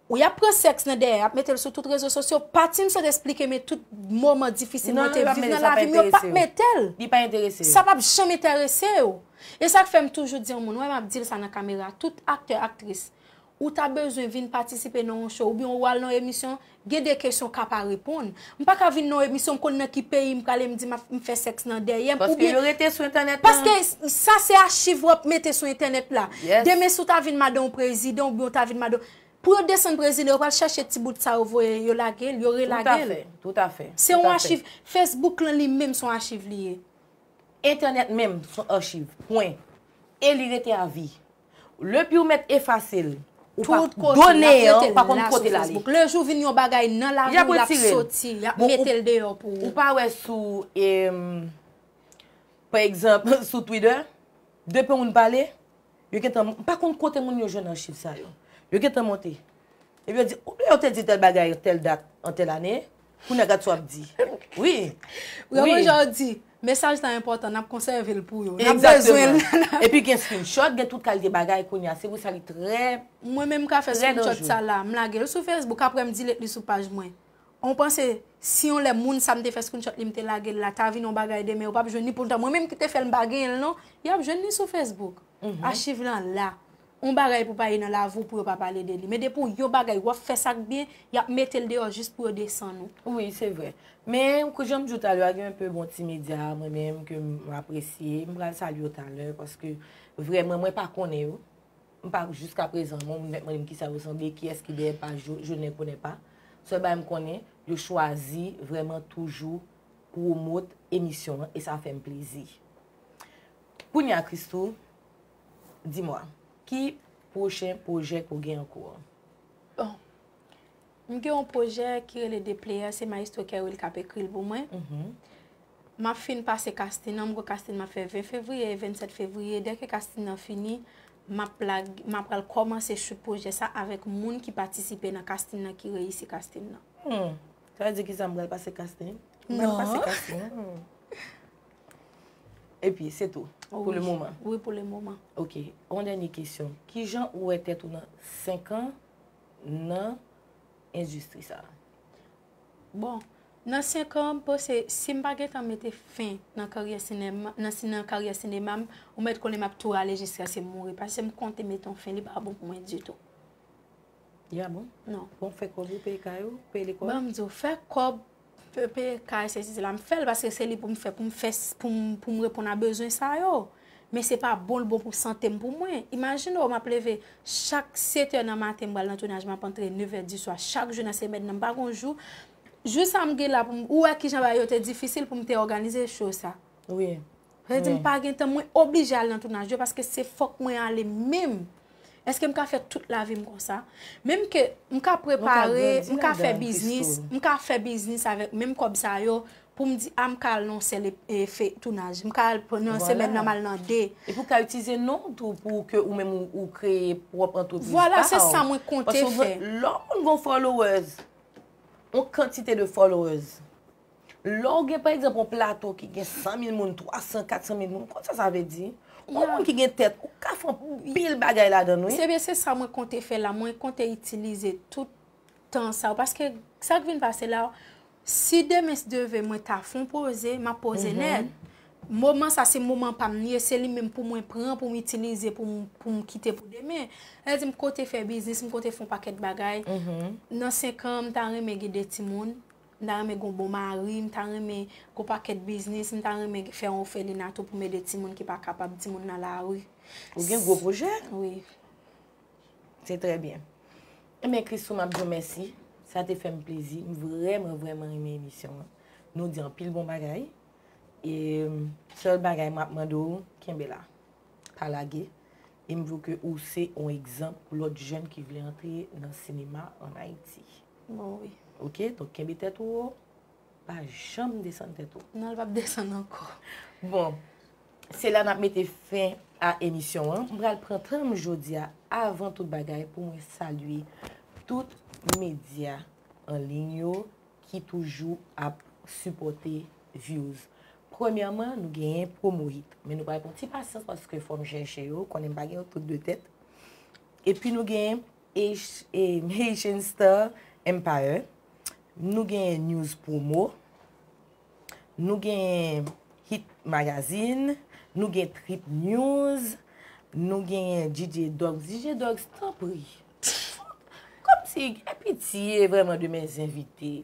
Ou y ap pran sèks nan dèyè, y ap mete l sou tout rezo sosyo. Pati m sot esplike men tout moman difisil mwen te viv nan lavi m, yo p ap mete l. Li pa enterese yo. Sa p ap janm enterese yo. E sa k fè m toujou di yon moun, wè m ap di l sa nan kamera, tout aktè, aktris, ou ta bezwen vin patisipe nan yon show, oubyen ou al nan yon emisyon, gen de kesyon w ka pa reponn. M pa ka vin nan yon emisyon, m konn nan ki peyi m prale, m di m ap, m fè sèks nan dèyè m, oubyen. Paske yo rete sou entènèt lan. Paske sa se achiv w ap mete sou entènèt la. Yes. Demen si w ta vin madan yon prezidan, oubyen w ta vin madan Pou yo desann prezidan, yo pral chache ti bout sa yo voye, yo lage l, yo relage l. Tout à fait, tout à fait. Se yon achiv. Facebook lan li menm se yon achiv li ye. Entènèt menm se yon achiv. Pwen. E li rete avi. Depi w mèt efase l, ou pa, done an, ou pa konn kote l ale. Lejou vin yon bagay nan lavi w, l ap soti, y ap mete l deyò pou ou. Ou pa wè sou, em, pa egzanp, sou Twitter, depi yon moun pale, yo gentan, m pa konn kote moun yo jwenn achiv sa yo. Yo gentan monte. Epi yo di, ou yo te di tèl bagay, tèl dat, an tèl ane, kounye a gad sa w ap di. Wi. Ou konprann jan yo di, mesaj la enpòtan, n ap konsève l pou yo. N ap bezwen l. Egzakteman. Epi gen screenshot, gen tout kalite bagay kounye a. Se pou sa li trè, trè danjere. Mwen menm m ka fè screenshot sa la, m lage l sou Facebook, apre m delete li sou paj mwen. Ou panse, si yon lè moun sa m te fè screenshot li, m te lage l la, ta vin yon bagay demen, yo p ap jwenn li pou tan. Mwen menm ki te fè l, m pa genyen l non, y ap jwenn li sou Facebook. Mhm. Achiv lan la. Yon bagay pou pa ye nan lavi w pou yo pa pale de li. Men depi w yon bagay, w ap fè sa k byen, y ap mete l deyò jis pou yo desann ou. Wi, se vrè. Men, kou jan m di w talè a, gen enpe bon ti medya, mwen menm, ke m apresye. M pral salye yo talè, paske vrèman, mwen pa konnen yo. M pa, jiska prezan, mwen, m mèt mande m kisa yo sanble, kiyès ki dèyè paj yo, je ne connais pas. Sèl bagay m konnen, yo chwazi vrèman toujou pwomot emisyon an, e sa fè m plezi. Kounye a, Christoo, dis-moi, ki pwochen pwojè ke w gen an kou an? Bon, m gen yon pwojè ki rele The Player, se Maestro Kerwill k ap ekri l pou mwen. Mhm. M ap fin pase casting nan, m gon casting m ap fè ven fevriye, vennsèt fevriye. Dèke casting nan fini, m ap lag, m ap pral kòmanse shoot pwojè sa avèk moun ki patisipe nan casting nan, ki reyisi casting nan. Hmm. Sa vle di ki sa m pral pase casting? M pral pase casting. Hmm. Epi, se tou. Pou le moman. Wi, pou le moman. Ok. Yon dènye kesyon. Kijan ou wè tèt ou nan senk an nan endistri sa a? Bon, nan senk an, m panse, si m pa gentan mete fen nan karyè sinema, nan, si nan karyè sinema m, ou mèt konnen m ap tou rale jiskaske m mouri. Paske m konte mete yon fen, li pa bon pou mwen ditou. Ya bon? Non. Bon, fè kòb ou, peye kay ou, peye lekòl. Ban m di w, fè kòb, pe- peye kay, se se la, m fè l paske se li pou m fè, pou m fè, pou m, pou m reponn a bezwen sa yo. Men se pa bon l bon pou sante m pou mwen. Imajine w, m ap leve chak sèt è nan maten, m pral nan tounaj, m ap antre nèf è di swa, chak jou nan semèn nan, m pa gon jou. Jou sa m gen la pou m, ou wè kijan bagay yo te difisil pou m te òganize show sa. Wi. Sa vle di m pa gen tan, mwen oblije al nan tounaj yo paske se fòk mwen ale menm. Èske m ka fè tout lavi m konsa? Menm ke m ka prepare, grandi m ka fè ladan, biznis, Christo. M ka fè biznis avèk menm kòb sa yo pou m di a m ka al nan sèl e, e, fe tounaj, m ka al nan Vwala. Semèn nan m al nan de. Epi ou ka itilize non w tou pou ke ou menm ou, ou kreye pwòp antrepriz Vwala, pa se w. sa mwen konte Paske ou fè. gen- lè yon moun gon followers, yon kantite de followers. Lè w gen, pa egzanp, yon plato ki gen san mil moun, twa san, kat san mil moun, konn sa sa vle di? Yon Ya. Moun ki gen tèt, ou ka fè anpil bagay ladan l, wi. Se byen, se sa mwen konte fè la. Mwen konte itilize tout tan sa yo. Paske sa k vin pase la, si demen s Dye vle mwen ta fon poze, m ap poze nèt. Moman sa se moman pa m li ye, se li menm pou mwen pran, pou m itilize, pou m, pou m kite pou demen. Sa vle di m konte fè biznis, m konte fè yon pakèt bagay. Nan senk an, m ta renmen gen de timoun. M ta renmen gon bon mari, m ta renmen gon pakèt biznis, m ta renmen fè yon òfelina tou pou m ede timoun ki pa kapab, timoun nan lari. Ou gen gwo pwojè? Wi. Se trè byen. Ebyen, Christo, m ap di w mèsi. Sa te fè m plezi. M vrèman, vrèman renmen emisyon an. Nou di anpil bon bagay. E sèl bagay m ap mande w, kenbe la. Pa lage. E m vle ke ou se yon egzanp pou lòt jèn ki vle antre nan sinema ann Ayiti. Bon, wi. Ok? Donk, kenbe tèt ou wo. Pa janm desann tèt ou. Non, l p ap desann ankò. Bon, se la n ap mete fen a emisyon an. M pral pran tan m jodi a, avan tout bagay, pou mwen salye tout medya an liy yo ki toujou ap sipòte Views. Premyèman, nou genyen Promo Hit. Men nou pral pran ti pasyans paske fò m chèche yo, konnen m pa gen yo tout de tèt. Epi nou genyen H- eh, Haitian Star Empire. Nou genyen News Promo. Nou genyen Hit Magazine. Nou gen Trip News. Nou genyen D J Dogs. D J Dogs, tanpri. Kòmsi, gen pitye vrèman de mes envite.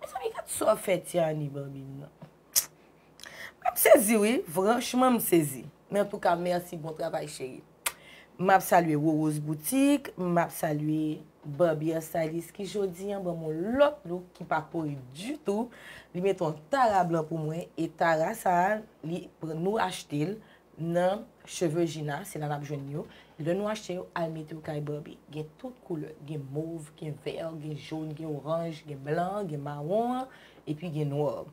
Mezanmi, gad sa w fè Tiani Bambino nan. M sezi wi, franchman m sezi. Men antouka, mèsi, bon travay cheri. M ap salye Rorose Boutique, m ap salye Barbie Hairstylist ki jodi an ban m yon lòt look ki pa pori ditou. Li mete yon tara blan pou mwen e tara sa a, li, nou achte l nan Cheveux Gina, se la n ap jwenn yo. Lè nou achte yo, al mete yo kay Barbie. Gen tout koulè, gen mov, gen vè, gen jòn, gen oranj, gen blan, gen mawon, epi gen nwa.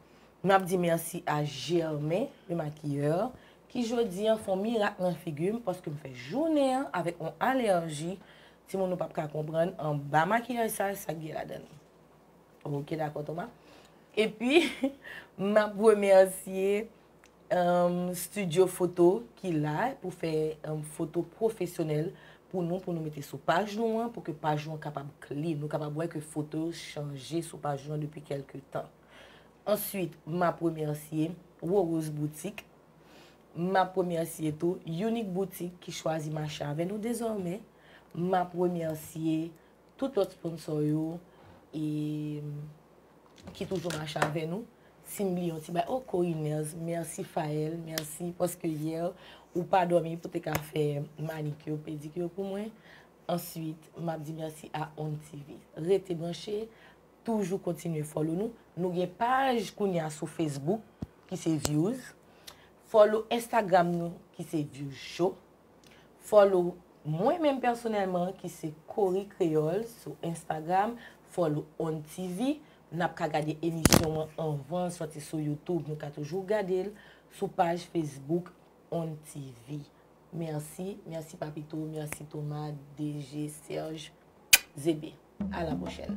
M ap di mèsi a Germain, le maquilleur, ki jodi an fè yon mirak nan figi m paske m fè jounen an avèk yon alèji, timoun nou p ap ka konprann, anba makiyaj sa, sa k gen ladan l. Ok, dakò, Thomas? Epi, m ap remèsye um, Studio Foto ki la pou fè um, foto pwofesyonèl pou nou, pou nou mete sou paj nou an, pou ke paj nou an kapab clean. Nou kapab wè ke foto yo chanje sou paj nou an depi kèlke tan. Answit, m ap remèsye Rorose Boutique. M ap remèsye tou Unique Boutique ki chwazi mache avè nou dezòmè. M ap remèsye tout lòt sponsò yo e ki toujou mache avè nou. Si m bliye yon ti bagay, oh, Coriners, mèsi Faël, mèsi paske yè ou pa dòmi pou te ka fè manikyo, pedikyo pou mwen. Answit, m ap di mèsi a On T V. Rete branche, toujou kontinye follow nou. Nou gen paj kounye a sou Facebook ki se Views. Follow Instagram nou ki se Views Show. Follow mwen menm pèsonèlman ki se Cory Créole sou Instagram. Follow On T V. N ap ka gade emisyon an anvan l sòti sou YouTube. Nou ka toujou gade l sou paj Facebook On T V. Mèsi, mèsi Papito, mèsi Thomas, D J, Serge, Zebe. À la prochaine.